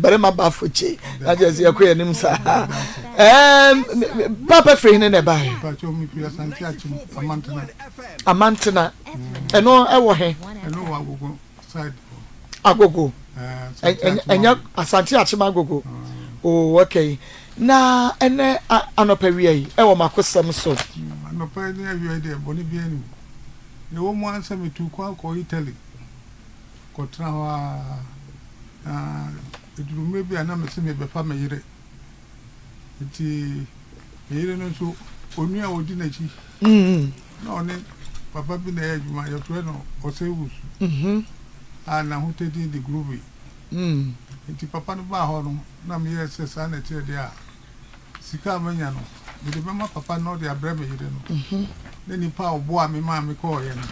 Barima Bafo kye na kyerɛ sɛ yɛkɔ yɛn anim saa. Ɛɛm, Papa firi hene na ɛbaeɛ? Mpakyɛw mefiri Asante Akyem, Amantena. Amantena, ɛno ɛwɔ he? Ɛno wɔ Agogo side hɔ. Agogo? Ɛnyɛ Asante Akyem Agogo? Oh, okay. Na ɛnɛ anɔpa wia yi ɛwɔ makosɛm so. Anɔpa yi ne awia yi deɛ bɔne biara nni mu. Nea ɛwɔ mu ara ne sɛ metuu kwan kɔɔ Italy. kɔtena hɔ ara, na ɛduru mmerɛ bi a na mese mebɛfa me yere. Nti me yere no nso, onua a ɔdi n'akyi, na ɔne papa bi na ɛyɛ adwuma, yɛfrɛ no Ɔsɛewusu, a n'ahotadin de Groovy. Nti papa no baa hɔ no, na meyɛɛ sɛ saa na ɛteɛ deɛ a, sika a manya no, mede bɛma papa no na ɔde abrɛ me yere no, ne nipa a ɔboaa me maa mekɔeɛ no.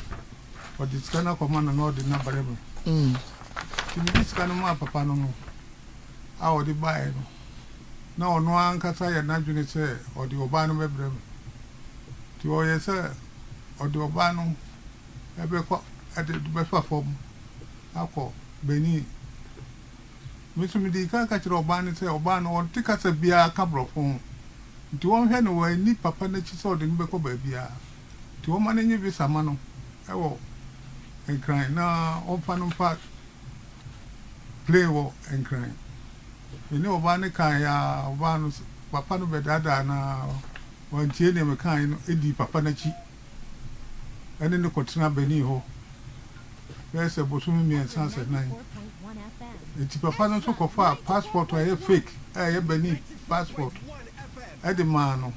Ɔde sika no akɔma no na ɔde no abrɛ me. Nti mede sika no maa papa no no a ɔde baeɛ no, na ɔno ankasa yɛ n'adwene sɛ ɔde ɔbaa no bɛbrɛ me. Nti ɔyɛ sɛ ɔde ɔbaa no bɛkɔ de bɛfa fam akɔ Benin. Me nso medii kan ka kyerɛɛ ɔbaa no sɛ ɔbaa no ɔnte kasa biara ka borɔfo ho, nti ɔnhwɛ no wanni papa no akyi sɛ ɔde no bɛkɔ baabiara. Nti wɔmma no nye visa ma no wɔ Nkran na ɔmfa no mfa plane wɔ Nkran. Me ne ɔbaa no kaeɛ ara, ɔbaa no papa no bɛdaadaa no ara, wantie deɛ mekaeɛ no dii papa no akyi ne no kɔtenaa Benin hɔ bɛyɛ sɛ bosome mmiɛnsa sɛ nan. Nti papa no nso kɔfaa passport a ɛyɛ fake a ɛyɛ Benin passport de maa no.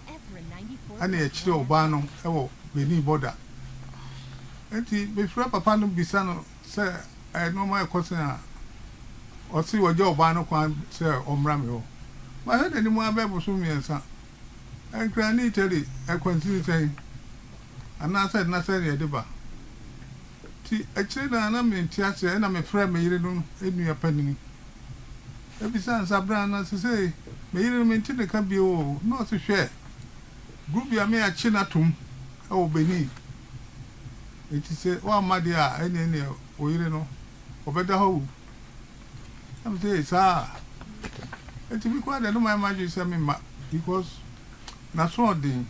Ɛna yɛkyeree ɔbaa no wɔ Benin border. Enti mefrɛ papa no bisa no sɛ nnoɔma rekɔ sɛn a, ɔse wagya ɔbaa no kwan sɛ ɔmmra me hɔ. Mahwɛ n'anim ara bɛyɛ bosome mmiɛnsa. Nkran ne Italy akwansini sɛn? Anaasɛ nna sɛn na yɛde ba? Nti akyire no ara na mente aseɛ ɛna mefrɛɛ me yere no nua panini. Ɛbisa nsa berɛ a na sesei me yere no mente ne ka bio o, na ɔse hwɛ group bi a me akye no atom wɔ Benin nti sɛ woamma deɛ a ɛneɛ neɛ wo yere no ɔbɛda hɔ awu. Na me sɛ saa a nti me koraa deɛ no mayɛ m'adwene sɛ memma because n'asoɔden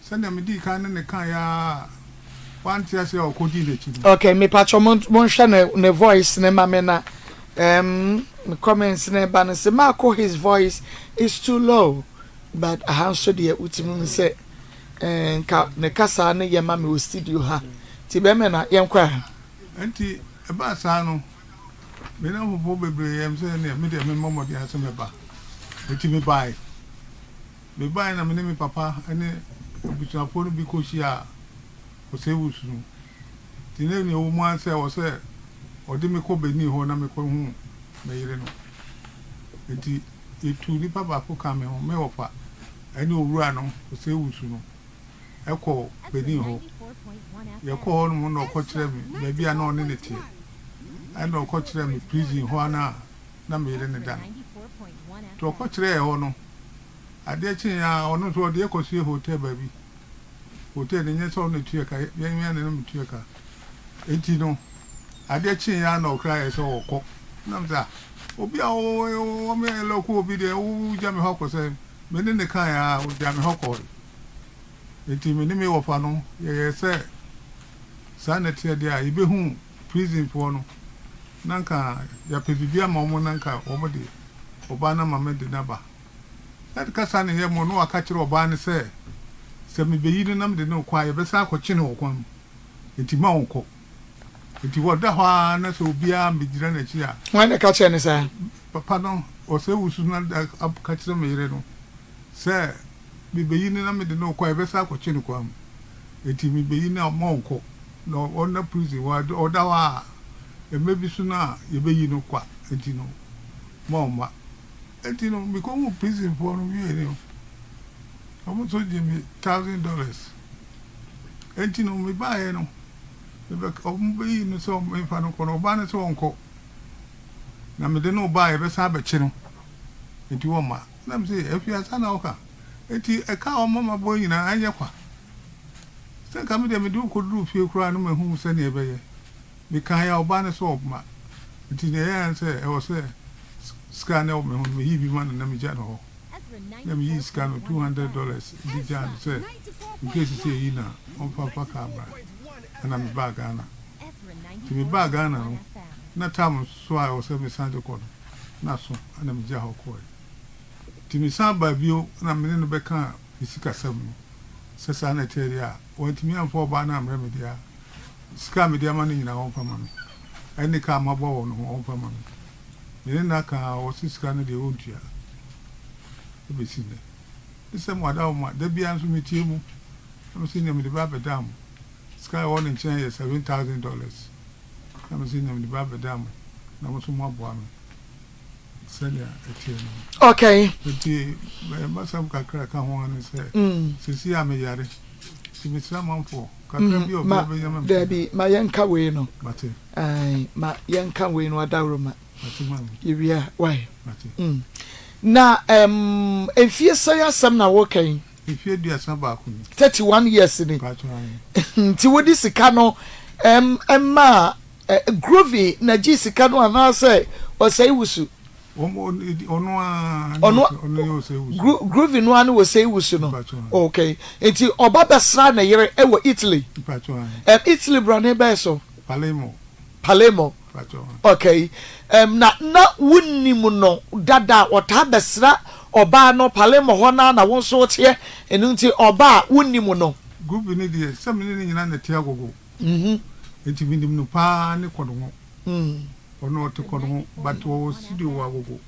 sɛdeɛ medii kan ne no kaeɛ ara a wante aseɛ a ɔkɔdii n'akyi no. Okay, mepakyɛ mo monhwɛ ne ne voice ne ma me na um, me comments ne ba no sɛ Marco his voice is too low but aha nso deɛ wotumi hu sɛ eh, nka ne kasa no yɛ ma me wɔ studio ha nti bɛmɛ na yɛnkɔ a. Enti ɛbaa saa no, me nnamfofoɔ bebree yɛɛ me sɛ ɛnneɛ me deɛ memmɔ mmɔden ara sɛ mɛba. Enti mebaeɛ. Mebaeɛ na me ne me papa ne abusuafoɔ no bi kɔhyiaa Osei-Wusu no. Nti na nea ɛwɔ mu ara ne sɛ ɛwɔ sɛ ɔde me kɔ Benin hɔ na mekɔhu me yere no. Enti yɛtuu nipa baako kaa me ho, me wɔfa ne owura no, Osei-Wusu no, kɔɔ Benin hɔ. Yɛkɔɔ hɔ nom na ɔkɔkyerɛɛ me baabi a na ɔne no teɛ. Ɛna ɔkɔkyerɛɛ me prison hɔ ara no a na me yere no da no. Nti ɔkɔkyerɛɛ hɔ no, adeɛ kyeeɛ ara ɔno nso ɔde yɛ kɔsoɛ hotel baabi. Hotel no nyɛ sɛ ɔno na ɛtua ka, yɛn na na metua ka. Nti no, adeɛ kyeeɛ ara na ɔkra yɛ sɛ ɔkɔ. Na me sɛ, ah, obi a ɔwɔ me lɔko obi deɛ, wogya me hɔ akɔ sɛ, me ne ne kaeɛ ara, ɔgya me hɔ kɔe. Nti me ne me wɔfa no, yɛyɛɛ sɛ saa na ɛteɛ deɛ a, yɛbɛhu prison foɔ no. Na nka yɛapɛ biribi ama wɔn na nka wɔde ɔbaa no ama me de no aba. Na kasa no yɛ mo na waka kyerɛ ɔbaa no sɛ, sɛ mebeyi no na mede no rekɔ a, yɛbɛsan akɔkye no wɔ kwan mu, enti mma ɔnkɔ. Enti wɔda hɔ ara na sɛ obiara ammegyina n'akyi a. Hwan na ɛka kyerɛɛ no saa? Papa no, ɔsɛe wusu no na ka kyerɛ me yere no sɛ, mebeyi no na mede no rekɔ a, yɛbɛsan akɔkye no kwan mu, enti mebeyi no a mma ɔnkɔ. Na ɔnna prison hɔ a, ɔda hɔ a, mmerɛ bi so no a yɛbɛyi no kwa, enti no, mma ɔmma. Enti no, mekɔhuu prisonfoɔ no wiei no, wɔn nso gyee me $1,000. Enti no, mebaeɛ no, mebɛ wɔbɛyii no sɛ memfa no nkɔ no, ɔbaa no sɛ ɔnkɔ. Na mede no reba a, yɛbɛsan abɛkye no, enti wɔmma. Na mese, Afie, saa na woka? Enti ɛka a wɔma mabɔ nyinaa, ɛnyɛ kwa. Sɛ nka me deɛ mede wo kɔduruu fie koraa no mahu sɛdeɛ ɛbɛyɛ. Mekaeɛ a, ɔbaa no sɛ ɔmma. Nti deɛ ɛyɛeɛ ara ne sɛ, ɛwɔ sɛ. Sika a na ɛwɔ me ho no, meyii bi ma no na megyaa no hɔ. Na meyii sika no, $200, de gyaa no sɛ in case sɛ eyi na ɔmfa mfa kaa mmra. Ɛna mebaa Ghana. Nti mebaa Ghana no, na tam nso a ɛwɔ sɛ mesan de kɔ no, na aso, ɛna megyaa hɔ kɔeɛ. Nti mesan baa bio na me ne no bɛkaa me sikasɛm no, sɛ saa na ɛteɛ deɛ a, wantumi amfa ɔbaa no ammrɛ me deɛ a, sika a mede ama no nyinaa ɔmfa mma me, ɛne ka a mabɔ wɔ no ho ɔmfa mma me. Me ne no aka a, ɔse sika no deɛ ɔntua bɛsi nnɛ. Ne sɛ mo adaworoma, da biara nso metie mo, na mese nea mede ba abɛdan mo, sika a ɛwɔ ne nkyɛn yɛ $7,000, na mese nea mede ba abɛdan mo, na mo nso moaboa me sɛnea ɛteɛ no. Okay. Nti m'asɛm kakra a ɛka ho ara ne sɛ, seesei a meyare, nti mesrɛ amanfoɔ, kakra bi a Ma, obiara bɛnya ma me. daabi, ma yɛnka wei no. Mate. Ae, ma yɛnka wei no adaworoma. Mate maame. Yɛwie a, why? Mate. Mm. Na um, mfie sɛn asɛm na woreka yi? Mfie 31 ni. 31 years ni. Mpakyɛw ae. Nti wode sika no um, maa uh, Groovy na gyee sika no anaasɛ Ɔsɛe Wusu? Ɔno ara ne Ɔno ɔno ne Osei Wusu. Groovy no ara ne Osei Wusu no. Mpakyɛw ae. Okay. Nti ɔba bɛsraa ne yere wɔ Italy. Mpakyɛw ae. Italy brane bɛn so? Palermo. Palermo. Mpakyɛw ae. Okay. Na na wonim no dada a ɔtaa bɛsra ɔbaa no Palermo hɔ no ara na wo nso woteɛ, ɛno nti ɔba a wonim no. Groovy no deɛ sɛ me ne no nyinaa na ɛte agogo. Nti menim no paa ne kɔdɔngɔ. Ɔno ɔte kɔdɔngɔ but ɔwɔ studio wɔ agogo.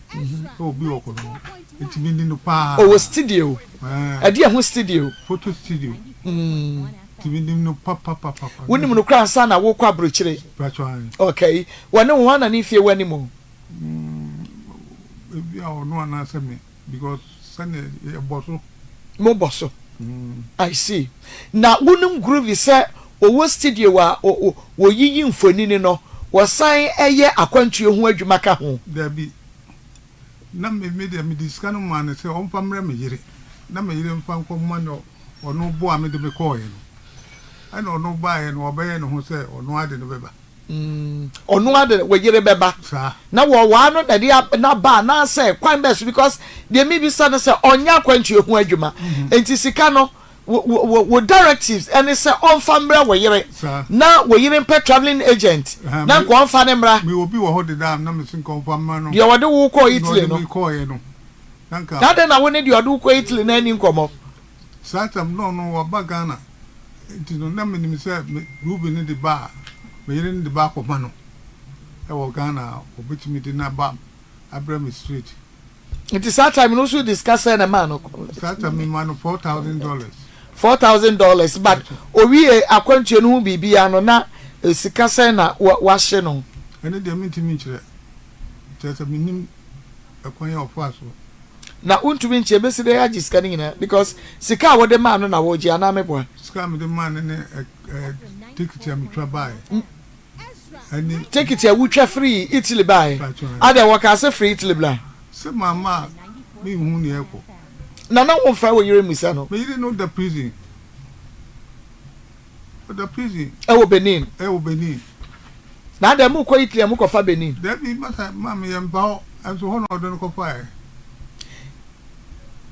Ɛwɔ bi wɔ kɔdɔngɔ. Nti menim no paa. Ɔwɔ studio? Ɛdeɛ ho studio? Photo studio. Nti menim no papapapapa. Wonim no koraa ansa na wokɔ aburokyire? Mpakyɛw ae. Okay. Wɔne wo hwan na ne mfie wɔ anim? Ebia ɔno anaasɛ me. Because sɛnea yɛbɔ so. Mo bɔ so. I see. Na wonim Groovy sɛ ɔwɔ studio a wɔyiyi mfonini no, wɔsan yɛ akwantuo ho adwuma ka ho? Dabi. Na me me deɛ mede sika no maa no sɛ ɔmfa mmrɛ me yere, na me yere mfa nkɔma no ɔno boa me de me kɔɔeɛ no. Ɛna ɔno baeɛ no ɔbɛyɛ ne ho sɛ ɔno ara de no bɛba. Ɔno ara de wo yere bɛba na wɔwaa no na ɛde no aba anaasɛ kwan bɛn so because deɛ mebisa no sɛ ɔnyɛ akwantuo ho adwuma nti sika no wo directives ɛne sɛ ɔmfa mbrɛ wo yere na wo yere mpɛ travelling agent na nka ɔmfa no mmra deɛ ɔde wo kɔɔ Italy no na adɛn na wo ne deɛ ɔde wo kɔɔ Italy no anni nkɔmmɔ. Saa tam no ɔno waba Ghana nti no na menim sɛ me Ruby no de ba a me yere no de ba akɔma no wɔ Ghana a ɔbɛtumi de no aba abrɛ me straight. Nti saa time no nso de sika sɛn na ɛmaa no? Saa time me maa no $4,000. $4,000 but owie akwantuo no ho biribiara no na sika sɛn na wahye no? Ɛno deɛ mentumi nkyerɛ, kyerɛ sɛ mennim ɛkwan a ɔfaa so. Na wontumi nkyɛ ebesi dɛn agye sika no nyinaa because sika a wode maa no na wogye anaa meboa? Sika a mede maa no ne ɛ tekiti a metwa baeɛ ɛne. Tekiti a wotwa firii Italy baeɛ? Adɛn wɔkaa sɛ firi Italy bra? Sɛ mamma a menhu nea ɛrekɔ. Na na womfrɛ wo yere mmisa no? Me yere no da prison. Ɔda prison. Ɛwɔ Benin. Ɛwɔ Benin. Na adɛn mo kɔ Italy a mo kɔ fa Benin? Dabi masa maame yɛ mpa hɔ ɛnso hɔ na ɔde no kɔ faɛ.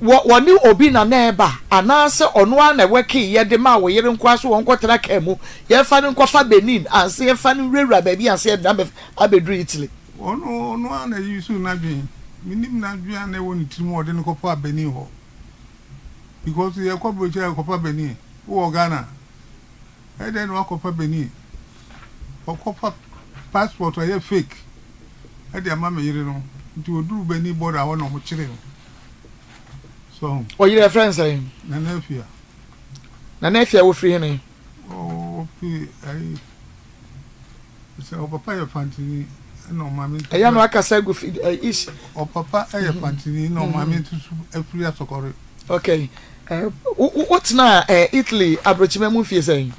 Wɔ wɔne obi na na ɛba anaasɛ ɔno ara na ɛwɛkee yɛ de maa wo yere nkoa so wɔn kɔ tena kaa mu yɛnfa no nkɔ fa Benin ansa yɛnfa no nwurawura baabi ansa yɛde no abɛduru Italy. Ɔno ɔno ara na use n'adwene menim n'adwene a na ɛwɔ ne tirim a ɔde no kɔ faa Benin hɔ. Because yɛkɔ aburokyire a yɛkɔfa Benin. Wowɔ Ghana a, ɛyɛ dɛn na woakɔfa Benin? Wakɔfa passport a ɛyɛ fake de ama me yere no. Nti ɔduru Benin border hɔ na wɔkyere no. So ho. Ɔyere yɛfrɛ no sɛn? Nana Afia. Nana Afia wofiri hene? Ɔfiri ayi. Sɛ ɔpapa yɛ fantini ɛna ɔmaame nso. Ɛyɛ no akasa agu fi ɛ ish. Ɔpapa yɛ fantini na ɔmaame nso so afiri asɔkɔre. Okay. Ɛ wo wo tena ɛ Italy aburokyima mu mfie sɛn?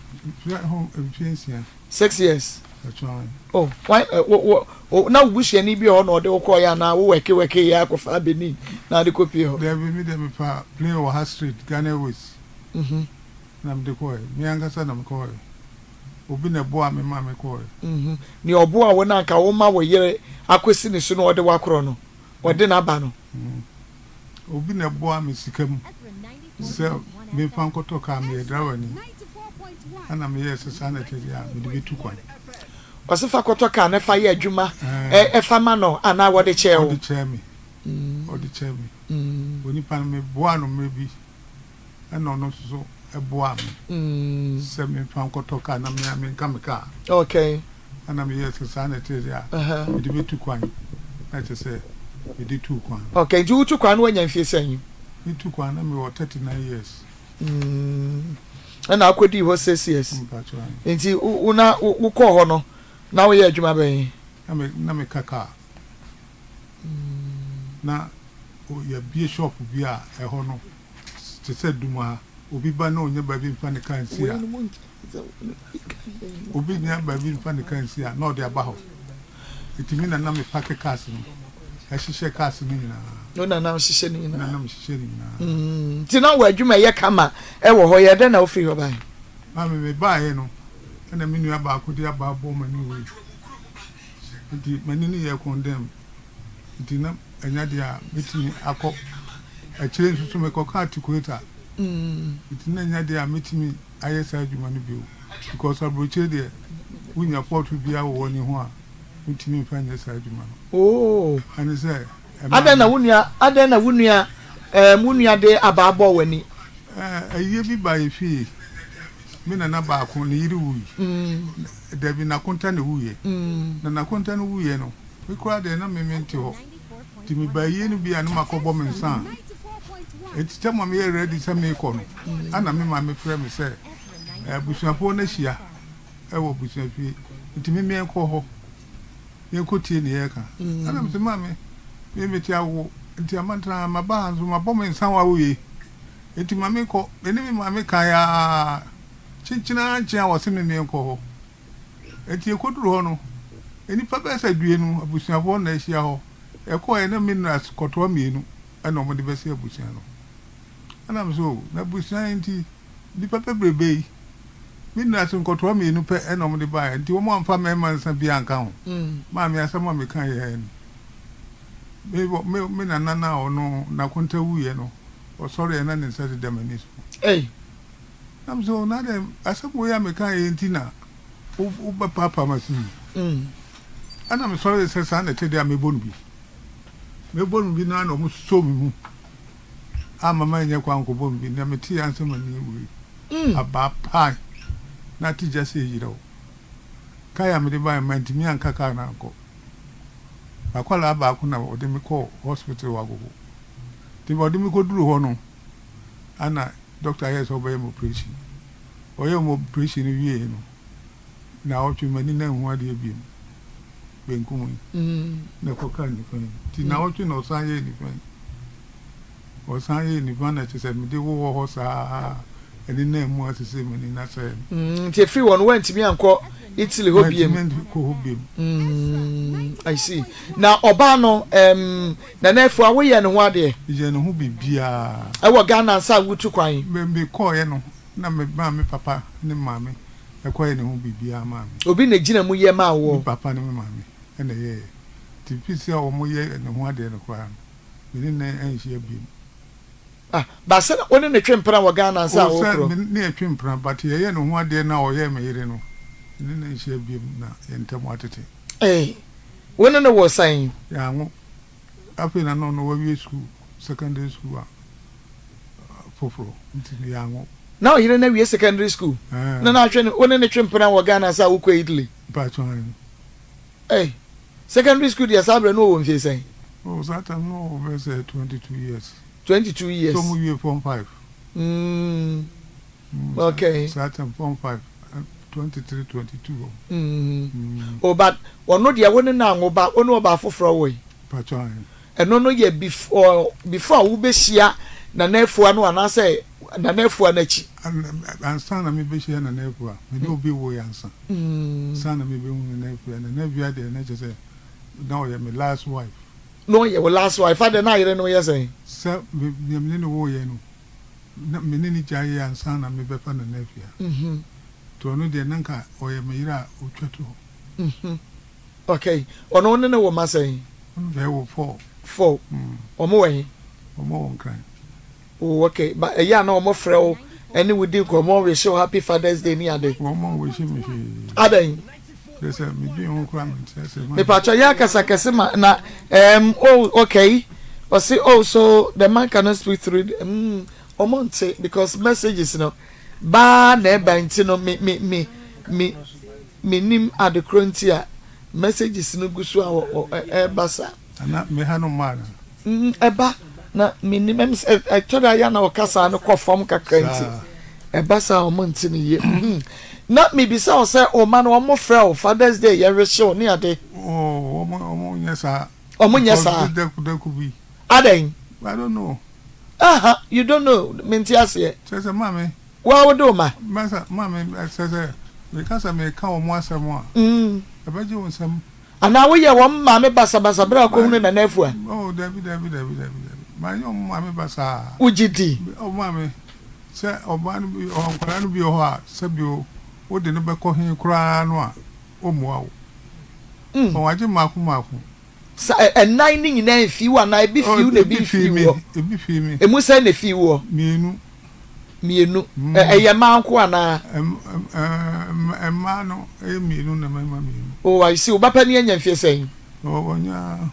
Mfie ho mfie nsia. 6 years. Ɛtwa. Oh, why ɛ wo wo na wo busuani bi wɔ hɔ na ɔde wo kɔɔ yɛ anaa wo wɛke wɛke yɛ akɔfa Benin na ade kɔ pie hɔ? Dabi mi deɛ mefa plane wɔ ha straight Ghana Airways. Na mede kɔɛ. Me ankasa na mekɔɛ. Obi na ɛboaa me maa mekɔɔɛ. Nea ɔboaa wo no anka woma wo yere akɔsi ne so na ɔde wo akorɔ no? ɔde n'aba no. Obi na ɛboaa me sika mu sɛ memfa nkɔtɔ kaa, meyɛ drawani, ɛna meyɛɛ sɛ saa na ɛte deɛ a, mede bɛtu kwan. Ɔse fa kɔtɔ kaa na fa yɛ adwuma fa ma no anaa wɔde kyɛɛ wo? Ɔde kyɛɛ me, ɔde kyɛɛ me. Onipa no meboaa no mmerɛ bi ɛna ɔno nso so boaa me sɛ memfa nkɔtɔ kaa na me ara menka me kaa. Okay. Ɛna meyɛɛ sɛ saa na ɛte deɛ a, mede bɛtu kwan na kyerɛ sɛ mede tuu kwan. Okay, nti wotu kwan no woanya mfie sɛn? Metu kwan na mewɔ 39 years. Ɛna akɔdii hɔ 6 years. Nti wo na wokɔɔ hɔ no na woyɛ adwuma bɛn? Na me na meka kaa. Na yɛabue shop bi a ɛhɔ no te sɛ dum ha. Obi ba na ɔnya baabi mfa ne kaa nsi a, obi nya baabi mfa ne kaa nsi a na ɔde aba hɔ. Nti me na na me pake cars no, ɛhyehyɛ cars no nyinaa. Wo na na wohyehyɛ ne nyinaa? Na na mehyehyɛ ne nyinaa. Nti na wɔ adwuma ɛyɛ kama ɛwɔ hɔ, yɛ dɛn na wofiri hɔ bae? Maame, mebaeɛ no, ɛna me nua baako de aba abɔ m'ani wei. Nti m'ani no yɛɛ kɔndɛm. Nti na ɛnyɛ adeɛ a mɛtumi akɔ akyire nso so mekɔka articulator. Nti na ɛnyɛ adeɛ a mɛtumi ayɛ saa adwuma no bio because aburokyire deɛ wonya port biara wɔ w'ani ho a wontumi mfa nyɛ saa adwuma no. Oh. Ɛne sɛ ɛmaa Adɛn na wo nua adɛn na wo nua ɛɛm wo nua de abaa bɔɔ w'ani? Ɛɛ ayie bi baa yɛ fie. Me nana baako ne yere wui. Dabi Nakonta na ɛwuiɛ. Na Nakonta no wuiɛ no, me koraa deɛ na me mente hɔ. Nti mebaa ayie no bi a na makɔbɔ me nsa a, enti tɛm a meyɛ ready sɛ merekɔ no, ɛna me maame frɛ me sɛ abusuafoɔ no ahyia wɔ abusuafie, nti me menkɔ hɔ yɛnkɔtie deɛ yɛreka. Ɛna mese maame, me mete awo, nti amantena maba ha nso mabɔ me nsa awie. Enti ma menkɔ. Me ne me maame kae ara, kyenkyen ara nkyen a wɔse me menkɔ hɔ. Enti yɛkɔduruu hɔ no, nnipa bɛyɛ sɛ aduonu, abusuafoɔ na ahyia hɔ. Yɛkɔeɛ na minerals kɔtoa mmienu na wɔde bɛsi abusua no. Ɛna me sɛ, oh, na abusua yi nti nnipa bebrebe yi, minerals nkɔtoa mmienu pɛ na wɔde baeɛ, nti wɔamfa mmarima nsa biara anka ho. Maame, asɛm a mekaeɛ ara ni. Me, me, me nana no a ɔno n'akonta wuiɛ no, Ɔsɔreeɛ na ne nsa deda m'ani so. Ei! Na me sɛ, oh, na adɛn, asɛm wei a mekaeɛ yi nti na wobɛpaapaa m'ase yi? Ɛna mesɔree sɛ saa na ɛte deɛ a mɛbɔ no bi. Mɛbɔ no bi no ara na wɔsosɔɔ me mu amma mannya kwan ankɔbɔ no bi. Nea meteeɛ ara ne sɛ m'ani wui. Abaa pae na ate gya sɛ yerɛw. Kae a mede baeɛ no, mantumi anka kaa no ankɔ. M'akwadaa baako na ɔde me kɔɔ hospital wɔ Agogo. Nti ɔde me kɔduruu hɔ no, ɛna dɔkta yɛɛ sɛ ɔbɛyɛ me operation. Ɔyɛɛ me operation no wieeɛ no, naawɔtwe m'ani na nhu adeɛ biom, benkum yi, na ɛkɔkaa nifa yi. Nti naawɔtwe na ɔsan yɛɛ nifa yi. Ɔsan yɛɛ nifa na kyerɛ sɛ mede wowɔ hɔ saa ɛne nan mu a sesei m'ani no asɛe no. Nti ɛfiri hɔ no woantumi ankɔ Italy hɔ biom? Mantumi ankɔ hɔ biom. I see. Na ɔbaa no, um, Nana Afua, woyɛɛ ne ho adeɛ? Meyɛɛ ne ho biribiara. Ɛwɔ Ghana ansa a woretu kwan? Me, mekɔeɛ no, na me maa me papa ne me maame kɔyɛɛ ne ho biribiara maa me. Obi na ɛgyina mu yɛ maa woɔ? Me papa ne me maame na ɛyɛeɛ. Nti firi sɛ wɔyɛɛ ne ho adeɛ no koraa no, me ne no anhyia biom. Ah, but sɛ na wo ne no twe mpena wɔ Ghana ansa a Oh, sɛ worekorɔ? me ne yɛtwe mpena, but yɛyɛɛ ne ho adeɛ no a ɔyɛɛ me yere no, me ne no anhyia biom na yɛn ntam atete. Ei, wo ne no woo sɛn? Yɛanwo. Afei na na ɔno wawie sukuu, secondary school a foforɔ, nti no yɛanwo. Na ɔyere no awie secondary school? Ɛɛ. Na na ahwɛ no, wo ne no twe mpena wɔ Ghana ansa a wokɔ Italy? Mpakyɛw, aane. Ei, secondary school deɛ saa berɛ no ɔwɔ mfie sɛn? Oh, saa time no ɔwɔ bɛyɛ sɛ 22 years. 22 years. So ɔmo wie form 5. Okay. Saa time form 5, 23, 22 hɔ. Oh, but ɔno deɛ wo ne no anwo ba, wo ne ɔbaa foforɔ woe. Mpakyɛw ahe. Ɛno no yɛ before before a wobɛhyia Nana Afua no anaasɛ Nana Afua no akyi? Ansa na mebɛhyia Nana Afua, me ne obi woe ansa. Ansa na mebɛhu Nana Afua. Nana Afua deɛ na kyerɛ sɛ na ɔyɛ me last wife. Na ɔyɛ wo last wife, adɛn na ayere no yɛ sɛn? Sɛ me deɛ me ne no woeɛ no, na me ne no gyaeɛ ansa na mebɛfa Nana Afua. Nti ɔno deɛ na nka ɔyɛ me yere a ɔtwa toɔ. Okay, ɔno wo ne no wo mma sɛn? Ɔno deɛ yɛwɔ four. 4. Wɔn wɔ he? Wɔn wɔ Nkran. Oh okay, but ɛyɛ a na wɔn frɛ wo ɛne wo di nkɔmmɔ, wish wo happy father's day ne ade? Wɔn wɔn wish me hwee. Adɛn? Kyerɛ sɛ me dwen ho koraa me nte ase. Mepatwɔ yɛ akasa kɛse ma na um, oh okay, ɔse oh so the man cannot speak through the, mm, wɔn nte because messages no baa na ɛba nti no me me me me me nim adekorɔ nti a messages no gu so a wɔ wɔ ɛba saa. Ana me ha no mmaa no. Mm, ɛba na menim ɛm sɛ ɛtɔ da yɛ na ɔkasa no kɔ fam kakra nti ɛba saa wɔn nti no yie. Mhm. Na mebisa wo sɛ ɔma no wɔn frɛ wo Father's Day yɛrehye wo ne ade. Oh, wɔn wɔn nyɛ saa. Wɔn nyɛ saa. Dɛku dɛku bi. Adɛn? I don't know. Aha, you don't know, mente aseɛ. Kyerɛ sɛ maame. Wo a wode wo ma. Masa maame kyerɛ sɛ meka sɛ meka wɔn asɛm a. Ɛbɛgye wo nsam. Anaa woyɛ wɔn maame basabasa bere a wokohunu Nana Afua? Oh, dabi, dabi, dabi, dabi, dabi. Manyɛ wɔn maame basaa. Wogye di? Oh, maame, sɛ ɔbaa no bi, ɔ, nkwadaa no bi wɔ hɔ a, sɛbi o, wode no bɛkɔ he koraa no a, ɔmmua wo. Mm. Wɔagye mmaako mmaako. Sa, ɛ, ɛnan no nyinaa mfii wo anaa ebi Oh, fii wo na ebi ebi fii mfii me, woɔ? ebi fii me. Emu sɛn na efii woɔ? Mmienu. Mmienu. Ɛ, ɛyɛ mmaa nko anaa? Ɛm, ɛm, ɛm, mmaa no yɛ mmienu na mmarima mmienu. Oh, I see. Wo ba panin anya mfeɛ sɛn? Oh, wanya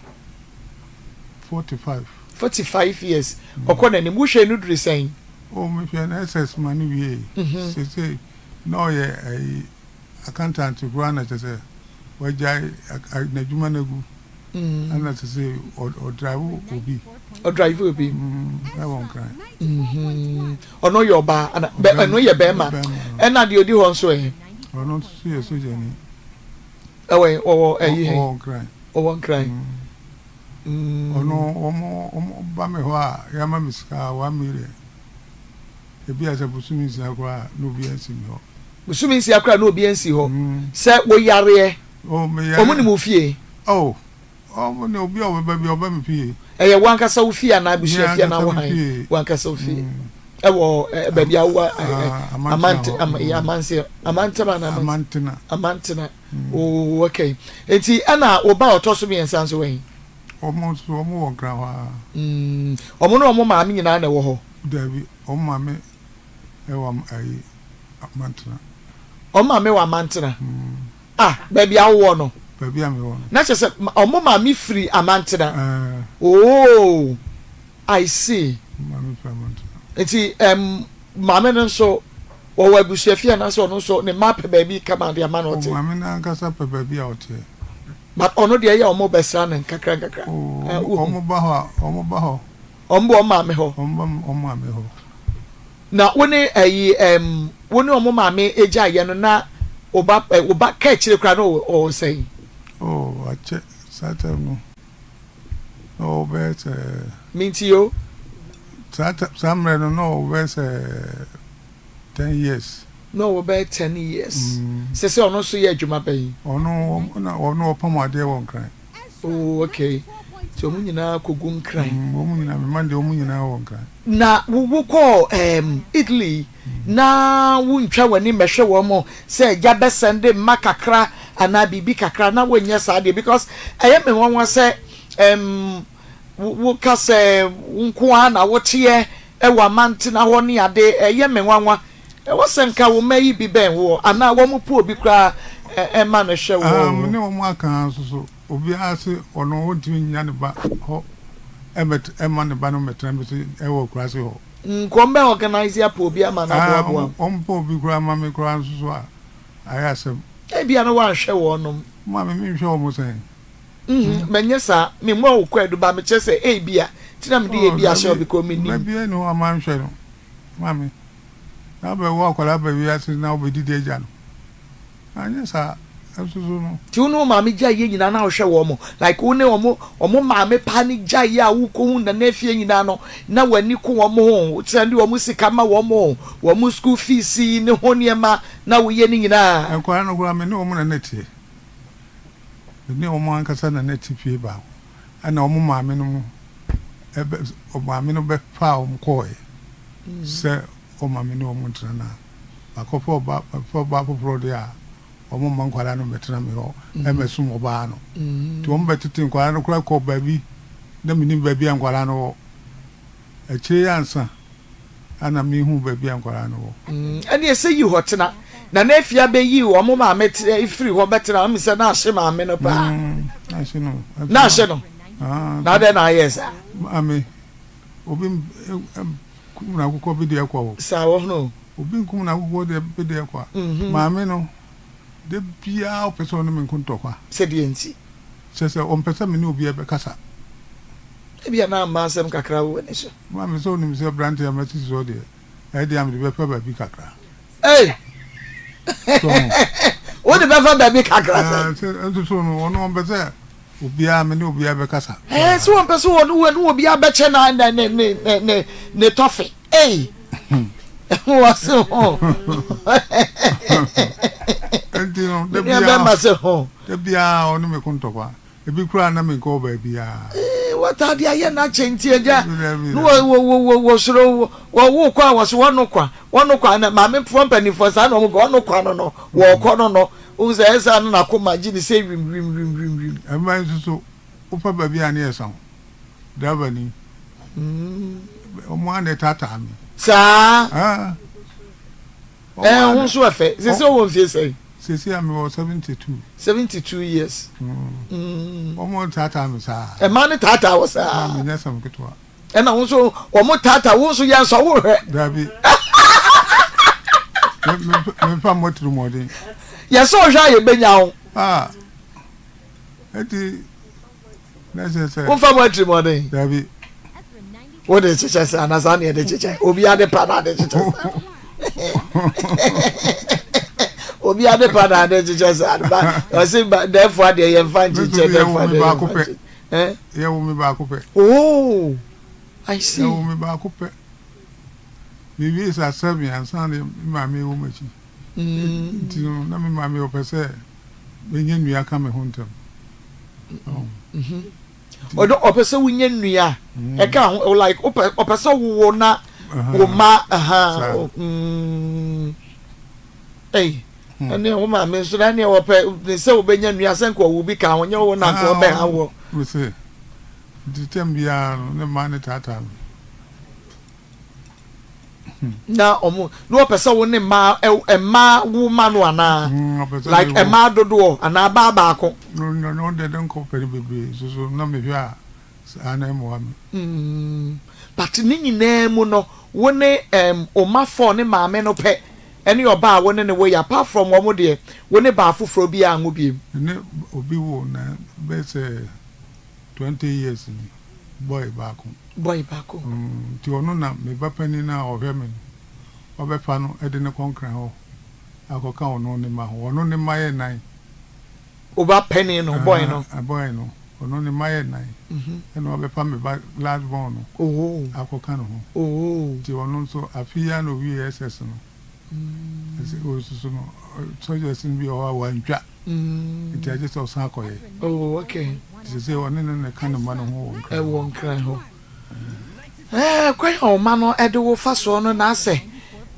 45. 45 years. Ɔkɔ n'anim. Wohwɛɛ no duru sɛn? Oh, mehwɛɛ no SS ma no wiei. Seesei na ɔyɛ ɛyi, accountant koraa na kyerɛ sɛ wagyae n'adwuma no agu. Ɛna sese ɔdrive obi. Ɔdrive obi. Ɛwɔ Nkran. Ɔno yɛ ɔbaa ana bɛ ɛno yɛ bɛrima. Ɛna deɛ odi hɔ nso ɛ. Ɔno nso yɛ sogyani. Ɛwɔ ɔwɔ ɛyi hɛ. Ɔwɔ Nkran. Ɔwɔ Nkran. Ɔno wɔn wɔn ba mi hɔ a yɛama mi sika 1 million. Ebi a sɛ bosome 6 koraa na obi ansi mi hɔ. Bosome 6 koraa na obi ansi hɔ. Sɛ woyareɛ. Oh, me yare. Wɔn nim wo fie? Oh, wɔn ne obi a ɔbɛba bi ɔba mi fie. Ɛyɛ wo ankasa wo fie anaa abusua fie anaa wo han? Wo ankasa wo fie. Ɛwɔ baabi a wowɔ amante amanse amantena anaa amantena. Amantena. Oh, okay. Nti ɛna wo ba a ɔtɔ so mmiɛnsa nso wɔ he? Wɔn nso wɔn wɔ Nkran hɔ ara. Wɔn ne wɔn maame nyinaa na ɛwɔ hɔ? Dabi, wɔn maame ɛwɔ ayi Amantena. Wɔn maame wɔ Amantena? Ah, baabi a wowɔ no. Baabi a mewɔ no. Na kyerɛ sɛ ɔmo maame firi Amantena. Ɛɛ. Oh, I see. Maame firi Amantena. Nti ɛm maame no nso wɔwɔ abusuafie anaasɛ ɔno nso ne mma pɛ baabi kama de ama no ɔte? Oh, maame no ankasa pɛ baabi a ɔteɛ. But ɔno deɛ ɛyɛ a ɔmo bɛsra no nkakra nkakra. Oh, ɔmo ba hɔ a, ɔmo ba hɔ. Ɔmo ba ɔmo maame hɔ. Ɔmo ba ɔmo maame hɔ. Na wo ne ɛyi ɛm wo ne ɔmo maame gyaeɛ no na wo ba ɛ wo ba ka akyire koraa na ɔwɔ ɔwɔ sɛn? Oh akyɛ saa time no na ɔwɔ bɛyɛ sɛ. Mintie o. Saa ta saa mmerɛ no na ɔwɔ bɛyɛ sɛ 10 years. Na ɔwɔ bɛyɛ 10 years. Sɛsɛ ɔno nso yɛ adwuma bɛn? Ɔno na ɔno ɔpam adeɛ wɔ Nkran. Oh okay nti wɔn nyinaa kɔgu Nkran. Wɔn nyinaa me mma deɛ wɔn nyinaa wɔ Nkran. Na wo wokɔɔ ɛɛm Italy na wontwa w'ani mmɛhwɛ wɔn sɛ agya bɛsɛnde mma kakra anaa biribi kakra na wonyɛ saa deɛ because ɛyɛ me nwanwa sɛ ɛɛm wo woka sɛ wo nko ara na woteɛ wɔ amantena hɔ ne ade ɛyɛ me nwanwa ɛwɔ sɛ nka wo mma yi bi bɛn woɔ anaa wɔn po obi koraa ma no hwɛ Ah, me woɔ. ne wɔn aka nso so obiara se ɔno ɔntumi nnya ne ba hɔ ɛmɛt ɛmma ne ba no mmɛtena me so ɛwɔ akuraase hɔ. Nka wɔn bɛ organise apɛ obi ama no Ah, aboaboa wo. wɔn pɛ obi koraa ma me koraa nso so a, ayɛ asɛm. Ebia na woanhwɛ wɔnom. Maame, menhwɛ wɔn sɛn? Mm, mɛnyɛ saa. Memmɔɔ wo kwaadu ba, mekyerɛ sɛ ebia, nti na mede Oh, ebia hyɛ wo dabi, because ba mennim. biara nni hɔ a manhwɛ no. Maame, na wobɛwo akwadaa aba wiase na wobɛdidi agya no. Anyɛ saa nso so no. Nti wo ne wo maame gyaeɛ nyinaa na wohwɛ wɔn? Like wo ne wɔn wɔn maame paa no gyaeɛ a wokɔhu Nana Afie nyinaa no na w'ani ko wɔn ho, wo sɛnde wɔn sika ma wɔn, wɔn school fees ne ho nneɛma na woyɛ ne nyinaa? Nkwadaa no koraa me ne wɔn na na ɛteɛ. Me ne wɔn ankasa na na ɛte fie baako. Ɛna wɔn maame no ɛbɛ wɔn maame no bɛfaa wɔn kɔɔɛ sɛ wɔma me ne wɔn ntena na makɔfa ɔba mafa ɔbaa foforɔ deɛ a wɔn mma nkwadaa no mmɛtena me hɔ mmɛsom ɔbaa no. Nti wɔn bɛtete nkwadaa no koraa kɔ baabi. Na mennim baabi a nkwadaa no wɔ. Akyire yi ansa na mehu baabi a nkwadaa no wɔ. Ɛneɛ sɛ yi hɔ tena. Nana Afia bɛyii wɔn maame firi hɔ bɛtena hɔ sɛ na ahye maame no paa. Na ahye no. Na ahye no. Na adɛn na ayɛ saa? Maame, obi nkum n'akokɔ bi deɛ kwa o. Saa wɔ hono. Obi nkum n'akokɔ deɛ bi deɛ kwa. Maame no, da biara ɔpɛ sɛ ɔne me nko ntɔkwa. Sɛdeɛ nti? Kyerɛ sɛ ɔmpɛ sɛ me ne obiara bɛkasa. Ebia na amma asɛm kakra wɔ w'ani so. Maame, sɛ wonim sɛ aberante a masi soɔ deɛ, ɛyɛ deɛ a mede bɛfa baabi kakra. Ei! So ho. Wode bɛfa baabi kakra sɛ? Sɛ nso so no, ɔno ɔmpɛ sɛ obiara me ne obiara bɛkasa. Ɛɛ, sɛ ɔmpɛ sɛ ɔne wo ne obiara bɛkyɛ na ne ne ne ne ne ne tɔfe. Ei! Wɔse ho. Nti no, da biara. Bɛma se ho. Da biara ɔne me ko ntɔkwa. Ebi koraa na menkɔɔ baabiara. Ee, wɔtaa de ayɛ n'akyɛ nti agya. No wɔ wɔ wɔ wɔ wɔ soro wɔ wo kɔ a wɔso wɔn kwa wɔn kwa na maame foɔ mpanimfoɔ saa na wɔn kɔ wɔn kwa no no wɔkɔ no no ohun sɛ ɛsɛ ano n'akoma gye ne sɛ wim wim wim wim wim. Ɛmma nso so wofa baabi a ne yɛ sa wo driver ni. Wɔn a na ɛtaataa me. Saa. Ah. Ɛɛ ho nso ɛfɛ. Sese wɔ mfie sɛn? Sese a mewɔ 72. 72 years. Wɔn taataa me saa. Ɛmaa ne taataa wɔ saa. Maa me nyɛ sɛm ketewa. Ɛna wo nso wɔn taataa wo nso yɛn nso wo hwɛ. Dabi. Mefa mmɔ tirimɔden. Yɛsɛ ɔhwɛ a yɛbɛnya wo. Ah. Eti. Womfa mo atirimɔden. Dabi. Wode kyekyɛ sɛ ana saa ne yɛde kyekyɛ. Obi ade pa na ade kyekyɛ saa. Obi ade pa na ade kyekyɛ saa. Ba ɔse ba dɛfo adeɛ yɛmfa nkyekyɛ dɛfo adeɛ yɛmfa nkyekyɛ. Eh? Yɛwo me baako pɛ. Oh, I see. Yɛwo me baako pɛ. Mewie sa sɛbi ansa na me maame wɔ m'akyi. Nti no na me maame ɔpɛ sɛ menya nnua ka me ho ntɛm. Ɔdɔ ɔpɛ sɛ wonya nnua ɛka ho like ɔpɛ ɔpɛ sɛ wowo na wo ma ɛha ɛyi ɛne wo maame nso na ɛne ɔpɛ ne sɛ wobɛnya nnua sɛ nka ɔwo bi ka ho nyɛ wo na nka ɔbɛ ha wɔ. Mese nti tɛm biara no ne mma ne taataa me. Na ɔmo na ɔpɛ sɛ wo ne mmaa mmaa wo ma no anaa mm, like mmaa dodoɔ anaa baa baako. No no no de de nkɔ pɛ no bebree soso na mehwɛ a saa na ɛmoa me. Mm, but ne nyinaa mu no wo ne um, ɔma fɔ ne maame no pɛ ɛne ɔbaa wo ne ne wo yɛ apart from wɔn deɛ wo ne baa foforɔ bi a anwo biem. Ne obi wo na bɛ sɛ 20 years ni boy baako. Boy baako. Nti ɔno na me ba panin no a ɔhwɛ me no, ɔbɛfa no de no kɔ Nkran hɔ akɔka ɔno ne mma ho. Ɔno ne mma yɛ nnan. Wo ba panin no, boy no? Boy no, ɔno ne mma yɛ nnan. Ɛna ɔbɛfa me ba last born no akɔka ne ho. Nti ɔno nso afe yi ara na ɔwiee SS no. Ɛsɛ ɔsusu no, subjects no bi wɔ hɔ a wantwa. Nti agye sɛ ɔsan akɔyɛ. Oh, okay. Nti sɛ ɔne no na ɛka ne mma no ho wɔ Nkran hɔ. Ɛwɔ Nkran hɔ. Ɛɛ, kwan a ɔma no de wo fa soɔ no na asɛ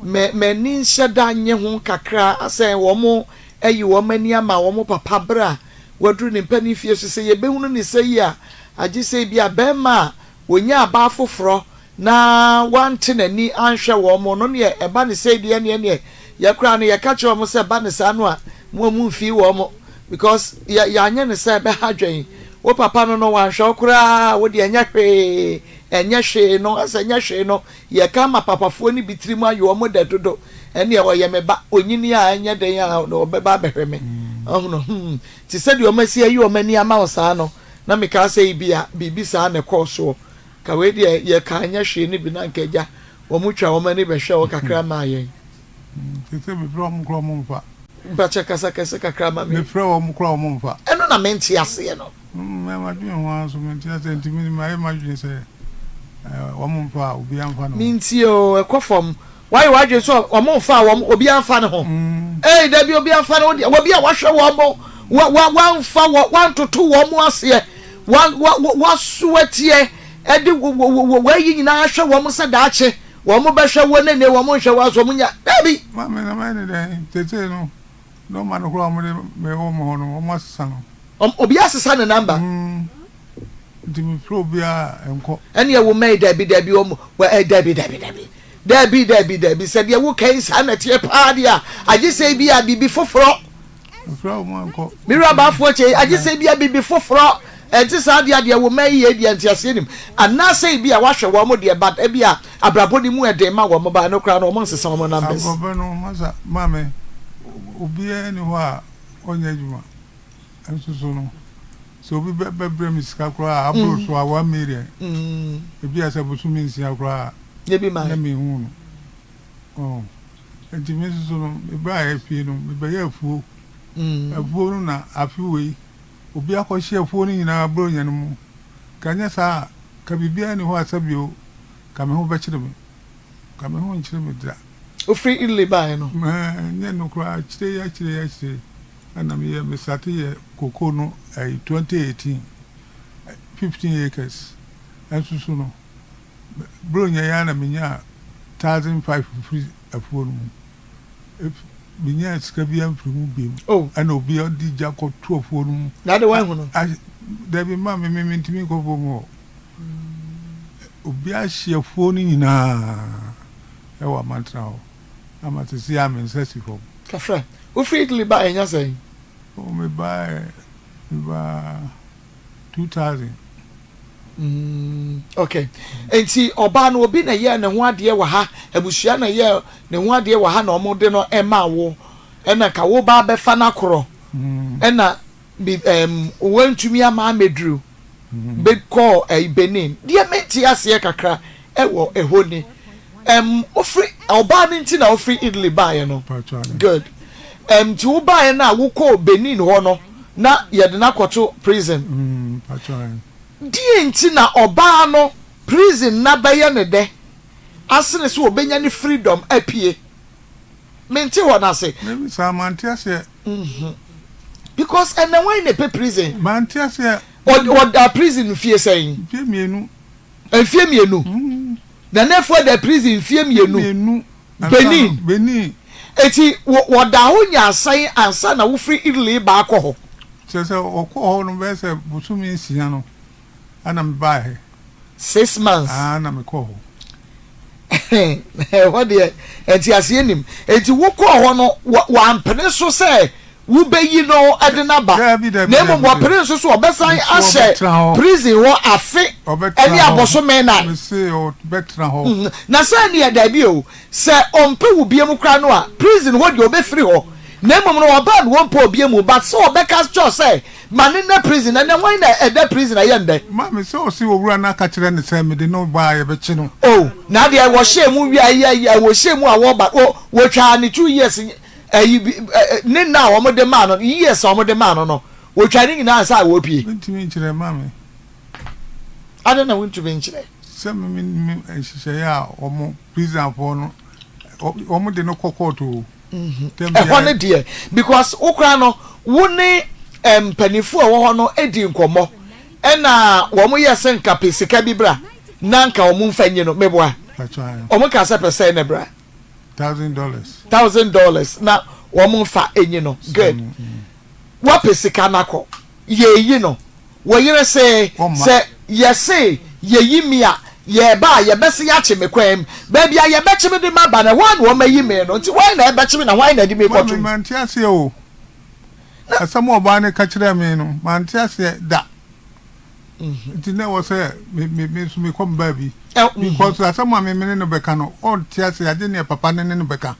mɛ m'ani nhyɛ da nye ho kakra asɛ wɔn ayi wɔn ani ama wɔn papa berɛ a waduru ne mpanin fie so sɛ yɛbɛhunu ne sɛ yi a agye sɛ bi a bɛrima a wɔnya abaa foforɔ na wante n'ani anhwɛ wɔn no neɛ ɛba ne sei deɛ neɛ neɛ yɛ koraa no yɛka kyerɛ wɔn sɛ ɛba ne saa no a mo a momfii wɔn because yɛ yɛanyɛ ne sɛ ɛbɛha dwen wo papa no no wanhwɛ wo koraa wo deɛ ɛnyɛ hwee ɛnyɛ hwee no asɛ ɛnyɛ hwee no yɛka ma papafoɔ no bi tiri mu ayɛ wɔn dɛ dodo ɛneɛ ɔyɛ me ba onyini a ɛnyɛ dɛn a ɔbɛba abɛhwɛ me ɔhono hmm te sɛ deɛ wɔn asi ayi wɔn ani ama wo saa no na mekaa sɛ ebi a biribi saa na ɛkɔɔ soɔ Ka wei deɛ yɛ kaa nyɛ hwee no bi na anka agya wɔn twa wɔn ani bɛhwɛ wo kakra maa yɛn. Sese me frɛ wɔn koraa wɔn nfa. Mpakyɛ kasa kɛse kakra ma me. Me frɛ wɔn koraa wɔn nfa. Ɛno na mente aseɛ no. Mɛ madwene ho ara nso mente aseɛ nti me mayɛ madwene sɛ wɔn nfa a obiara nfa ne ho. Mentie o ɛkɔ fam Wayɛ w'adwene sɛ wɔn mfa wɔn obiara mfa ne ho. Ee dabi obiara mfa ne ho deɛ obi a wahwɛ wɔn mo wa wa wamfa wɔ wantoto wɔn mo aseɛ wa wa waso ateɛ ɛde wɔ wɔ wɔayi nyinaa ahwɛ wɔn sɛ daakye wɔn bɛhwɛ wɔn ne ne wɔn nhwɛ wɔn aso wɔn nya dabi. Maame na mayɛ ne dɛn tete no nɔɔma no koraa wɔn de mɛ wɔn hɔ no wɔn asesa no. Obi asesa ne namba. Nti mefrɛ obiara a, ɛnkɔ. Ɛneɛ wo mma yi dabi dabi wɔn wɔ ɛ dabi dabi dabi dabi dabi dabi sɛ deɛ woka yi saa na ɛteɛ paa deɛ a agye sɛ ebi a biribi foforɔ. Mefrɛ wɔn ankɔ. Me wura baafoɔ kyɛ agye sɛ ebi a biribi foforɔ ɛnte saa deɛ a deɛ wo mma yi yɛ deɛ nteaseɛ nim anaasɛ ebi a wahwɛ wɔn deɛ but ebi a abrabɔ no mu ɛden ma wɔn ba ɛno koraa no wɔn nsesa wɔn numbers. Abrɔbɛ no masa maame obiara ni hɔ a ɔnyɛ adwuma. Nso so no, sɛ obi bɛbrɛ me sika koraa a, aboro so a, 1 million. Ebi a sɛ bosome 6 koraa a, na menhu no. Oh. Nti me nso so no, mebaeɛ fie no, mebɛyɛ afuo. Afuo no na afe wei, obi akɔhye afuo no nyinaa Buronya no mu. Ka nyɛ saa a, ka biribiara nni hɔ a sɛbio ka me ho bɛkyere me. Ka me ho nkyere me da. Wofiri Italy baeɛ no? Nyɛ no koraa, akyire yi, akyire yi, akyire yi. Ɛna me yɛ me starte yɛ cocoa no ɛyi 2018 15 acres ɛnso so no bronya yi ara na me nyaa 1005 firi afuo no mu me nyaa sika bi amfiri mu biem oh. Ɛna obi ɔde gya kɔ to afuo no mu na de wɔn no dabi ma me me ntumi nkɔ afuo mu hɔ obi ahye afuo no nyinaa ɛwɔ amantena hɔ ama sisi a me nsa si fam. Kafra. Wofiri Italy baeɛ nya sɛn? Oh, mebaeɛ, mebaa 2000. Okay. Nti ɔbaa no obi na ɛyɛɛ ne ho adeɛ wɔ ha, abusua na ɛyɛɛ ne ho adeɛ wɔ ha na wɔn de no ɛmaa wo, ɛna nka wo ba abɛfa no akorɔ, ɛna bi ɛm wantumi ama ameduru. Be kɔɔ ɛyi Benin. Deɛ mente aseɛ kakra ɛwɔ ɛhɔ ni. Ɛm wofiri ɔbaa no nti na wofiri Italy baeɛ no. Good. Ɛm nti wo baeɛ no a wokɔɔ Benin hɔ no na yɛde no akɔto prison. Deɛ nti na ɔbaa no prison na bɛyɛ ne dɛ asene sɛ ɔbɛnya ne freedom apue. Mente hɔ no ase. Me saa mante aseɛ. Because ɛnɛ wan na ɛpɛ prison. Mante aseɛ. Ɔda prison mfie sɛn? Mfie 2. Mfie 2. Nana Afua da prison mfie 2. 2. Benin. Benin. Eti wɔda hɔ nya asan ansa na wofiri Italy ba akɔ hɔ. Kyerɛ sɛ ɔkɔɔ hɔ no bɛyɛ sɛ bosome 6 no ɛna mebaa ha. 6 months. Ah, na mekɔɔ hɔ. Ɛhɔ deɛ nteaseɛ nim. Eti wokɔɔ hɔ no wampene so sɛ wobɛyi no de n'aba. Dabi dabi. Na mmom wɔpene nso so ɔbɛsan ahyɛ prison hɔ afe ɛne abosome 4. Mese ɔbɛtena hɔ. Na sɛ neɛ dabi o, sɛ ɔmpɛ wo bie mu koraa no a, prison hɔ deɛ ɔbɛfiri hɔ. Na mmom no ɔbaa no wɔmpɛ obie mu but sɛ ɔbɛka kyerɛ sɛ ma ne nna prison ɛnɛ hwan na ɛda prison ɛyɛ ndɛ. Maame sɛ ɔse owura no aka kyerɛ no sɛ mede no ba a yɛbɛkye no. Oh na deɛ wɔhyɛɛ mu wia yɛ wɔhyɛɛ mu a wɔba wɔ wɔtwaa ne 2 years ɛyi bi ne nna a wɔde maa no years a wɔde maa no no wɔtwaa ne nyinaa ansa a wɔpie. Mentumi nkyerɛ maame. Adɛn na wontumi nkyerɛ? Sɛ me me me nhyehyɛeɛ a wɔn prisonfoɔ no wɔn de no kɔ court o. Ɛhɔ no deɛ because wo koraa no wo ne mpanimfoɔ a ɛwɔ hɔ no di nkɔmmɔ ɛna wɔn yɛ sɛ nka pɛ sika bi bra na nka wɔn mfa nyi no meboa wɔn ka sɛ pɛ sɛ na bra. $1,000. $1,000 na wɔn mfa nyi no good wapɛ sika nakɔ yɛyi no wɔ yere se sɛ yɛse yɛyi mi a yɛba a yɛbɛse yɛakye me kwan mu baabi a yɛbɛkye me de ma ba no ɛhɔ a na wɔmayi me no nti hwan na ɛbɛkye me na hwan na ɛde me kɔto mu. Mante aseɛ o asɛm a ɔbaa no ka kyerɛɛ me no mante aseɛ da nti na ɛwɔ sɛ me me me nso mekɔ me baabi because asɛm a me me ne no bɛka no ɔnte aseɛ agye neɛ papa ne ne no bɛka.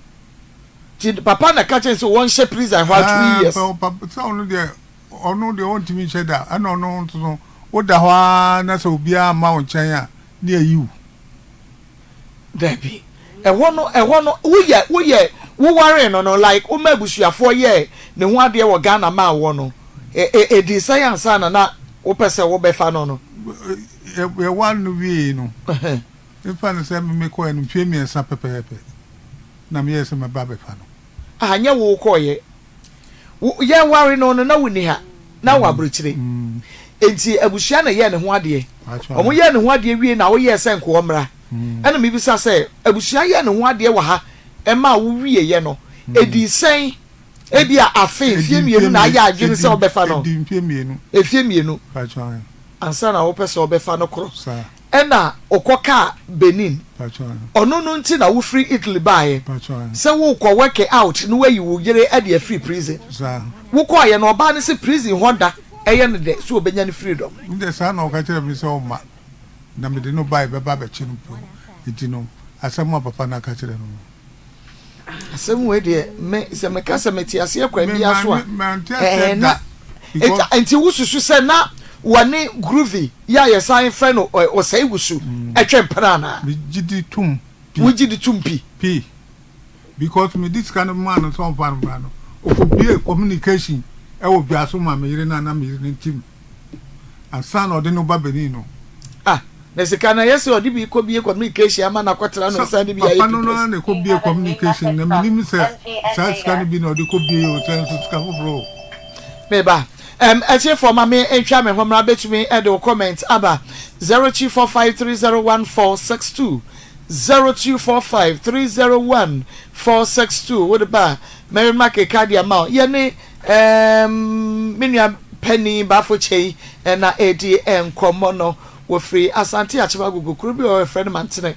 Nti papa na ka kyerɛ sɛ wɔnhyɛ prison hɔ a 2 years. Sɛ ɔno deɛ ɔno deɛ ɔntumi nhyɛ da ɛna ɔno nso no woda hɔ ara na sɛ obiara mma wo nkyɛn a ne ayi wo. Dabi ɛhɔ no ɛhɔ no woyɛ woyɛ wowaree no no like woma abusuafoɔ yɛɛ ne ho adeɛ wɔ Ghana maa woɔ no ɛdii sɛn ansa na na wopɛ sɛ wobɛfa no no? Yɛware no wiee no mfa no sɛ me mekɔɛ no mfeɛ 3 pɛpɛɛpɛ na meyɛɛ sɛ mɛba abɛfa no. Ah nyɛ wo wokɔɔyɛ Wo yɛware no no na wonni ha, na wɔ aburokyire. Enti abusua na ɛyɛɛ ne ho adeɛ. Wɔn yɛɛ ne ho adeɛ wie na woyɛɛ sɛ nkoa mmra. Ɛna mebisa sɛ, abusua yɛɛ ne ho adeɛ wɔ ha ɛmaa wo wieɛ no, ɛdii sɛn? Ebia afe, mfeɛ 2 na ayɛ adwene sɛ wobɛfa no? Ɛdii mfeɛ 2. Mfeɛ 2. Ansa na wopɛ sɛ ɔbɛfa no korɔ. Ɛna ɔkɔ kaa Benin. Ɔno no nti na wofiri Italy baeɛ. Sɛ wokɔ work out na wayi wo yere de afiri prison. Wokɔeɛ no ɔbaa no se prison hɔ da ɛyɛ no dɛ sɛ ɔbɛnya ne freedom. Me deɛ saa na ɔka kyerɛɛ me sɛ ɔmma na mede no baeɛ bɛba abɛkye no bio nti no asɛm a papa no aka kyerɛ no no. Asɛm wei deɛ me sɛ meka sɛ mete aseɛ kwan biara so a ɛɛ na nti wosusu sɛ na wɔne Groovy yɛ a yɛsan frɛ no ɔsɛe wusu ɛtwe mpena anaa? Megye di tom pi. Wogye di tom pi? Pi because mede sika no maa no sɛ ɔmfa no mmra no ɔkɔbue communication ɛwɔ dwa so ma me yere no a na me yere no ntim. Ansa na ɔde no ba Benin no. Ah, na sika no ɛyɛ sɛ ɔde bi kɔ bie communication ama no akɔtra no ɔsan de bi ayɛ Papa no no ara na ɛkɔ bie communication na menim sɛ saa sika no bi na ɔde kɔ bie o sɛ nso sika foforɔ o. Me ba, um, atiefoɔ ma me ntwa me ho mmra bɛtumi de wo comment aba 0245301462 0245301462 wode ba a mɛrema keka de ama wo yɛne Erm me nua panin Bafo Kyei na ɛredi nkɔmmɔ no. Wɔfiri Asante Akyem Agogo, kuro bi wɔ hɔ yɛfrɛ no Mantene.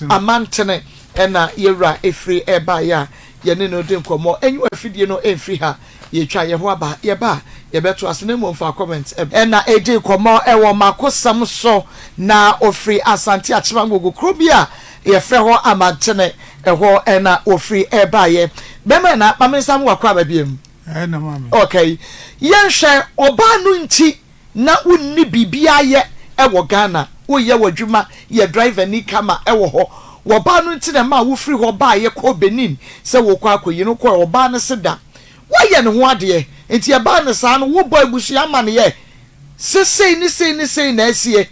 Amantene na yɛwura ɛfiri ɛbaeɛ a yɛne no di nkɔmmɔ. Enyiwa afidie no ɛmfiri ha, yɛtwa yɛn ho aba. Yɛba a yɛbɛto ase na mmom fa comment. Na ɛredi nkɔmmɔ wɔ makosɛm so na ɔfiri Asante Akyem Agogo, kuro bi a yɛfrɛ hɔ Amantene. Ɛhɔ na wɔfiri baeɛ. Bɛrima na ma me nsa mo wakɔ aba biam. Ɛna maame. Okay. Yɛnhwɛ, ɔbaa no nti na wonni biribiara yɛ wɔ Ghana. Woyɛ w'adwuma, yɛ driver ni kama wɔ hɔ. Wɔbaa no nti na ɛmaa wofiri hɔ baeɛ kɔɔ Benin sɛ wokɔ akɔyi no. Wokɔɛ, ɔbaa no se da. Woayɛ ne ho adeɛ. Nti ɛbaa no saa no, wobɔ abusua amaneɛ sɛ sei ne sei ne sei na asie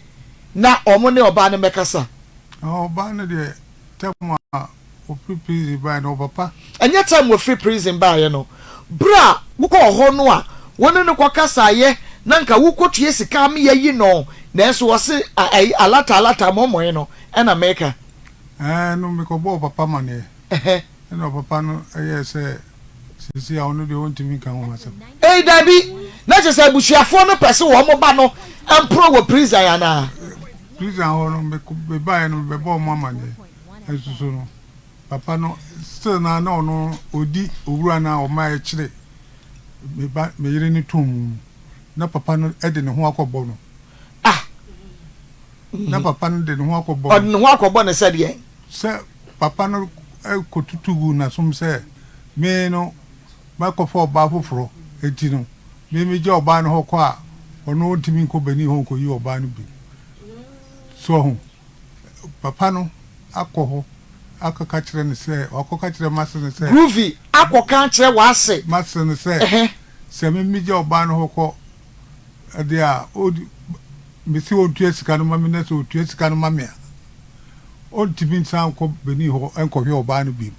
na wɔn ne ɔbaa no mmɛkasa. Ɔbaa no deɛ Term a ɔfiri prison baeɛ no, ɔpapa. Ɛnyɛ term ɔfiri prison baeɛ no, berɛ a wokɔɔ hɔ no a wo ne no kɔkasaeɛ na nka wokɔtua sika ama yɛayi no nanso ɔse ayi alata alata mɔmɔe no ɛna meka. Ɛɛ no mekɔbɔɔ ɔpapa amaneɛ ɛna ɔpapa no yɛɛ sɛ seesei a ɔno deɛ ɔntumi nka ho asɛm. Ei dabi, na kyerɛ sɛ abusuafoɔ no pɛ sɛ wɔn ba no mporo wɔ prison anaa? Prison hɔ no mebaeɛ no mebɛbɔɔ wɔn amaneɛ nso so no papa no still na na ɔno ɔdi owura no a ɔma ɛkyere me ba me yere no too mu na papa no de ne ho akɔbɔ no. Ah! Na papa no de ne ho akɔbɔ no. Ɔde ne ho akɔbɔ no sɛdeɛn? Sɛ papa no kɔtutu guu n'asom sɛ me no mɛkɔfa ɔbaa foforɔ nti no, me megya ɔbaa no hɔ kɔ a, ɔno ɔntumi nkɔ Benin hɔ nkɔyi ɔbaa no bio. So wahu? Papa no akɔ hɔ akɔka kyerɛ no sɛ, wakɔka kyerɛ m'ase no sɛ. Groovy akɔka akyerɛ w'ase. M'ase no sɛ, sɛ me megya ɔbaa no hɔ kɔ deɛ a, ɔdi, mese ɔntua sika no ma me na sɛ ɔtua sika no ma me a, ɔntumi nsan nkɔ Benin hɔ nkɔhwɛ ɔbaa no bio.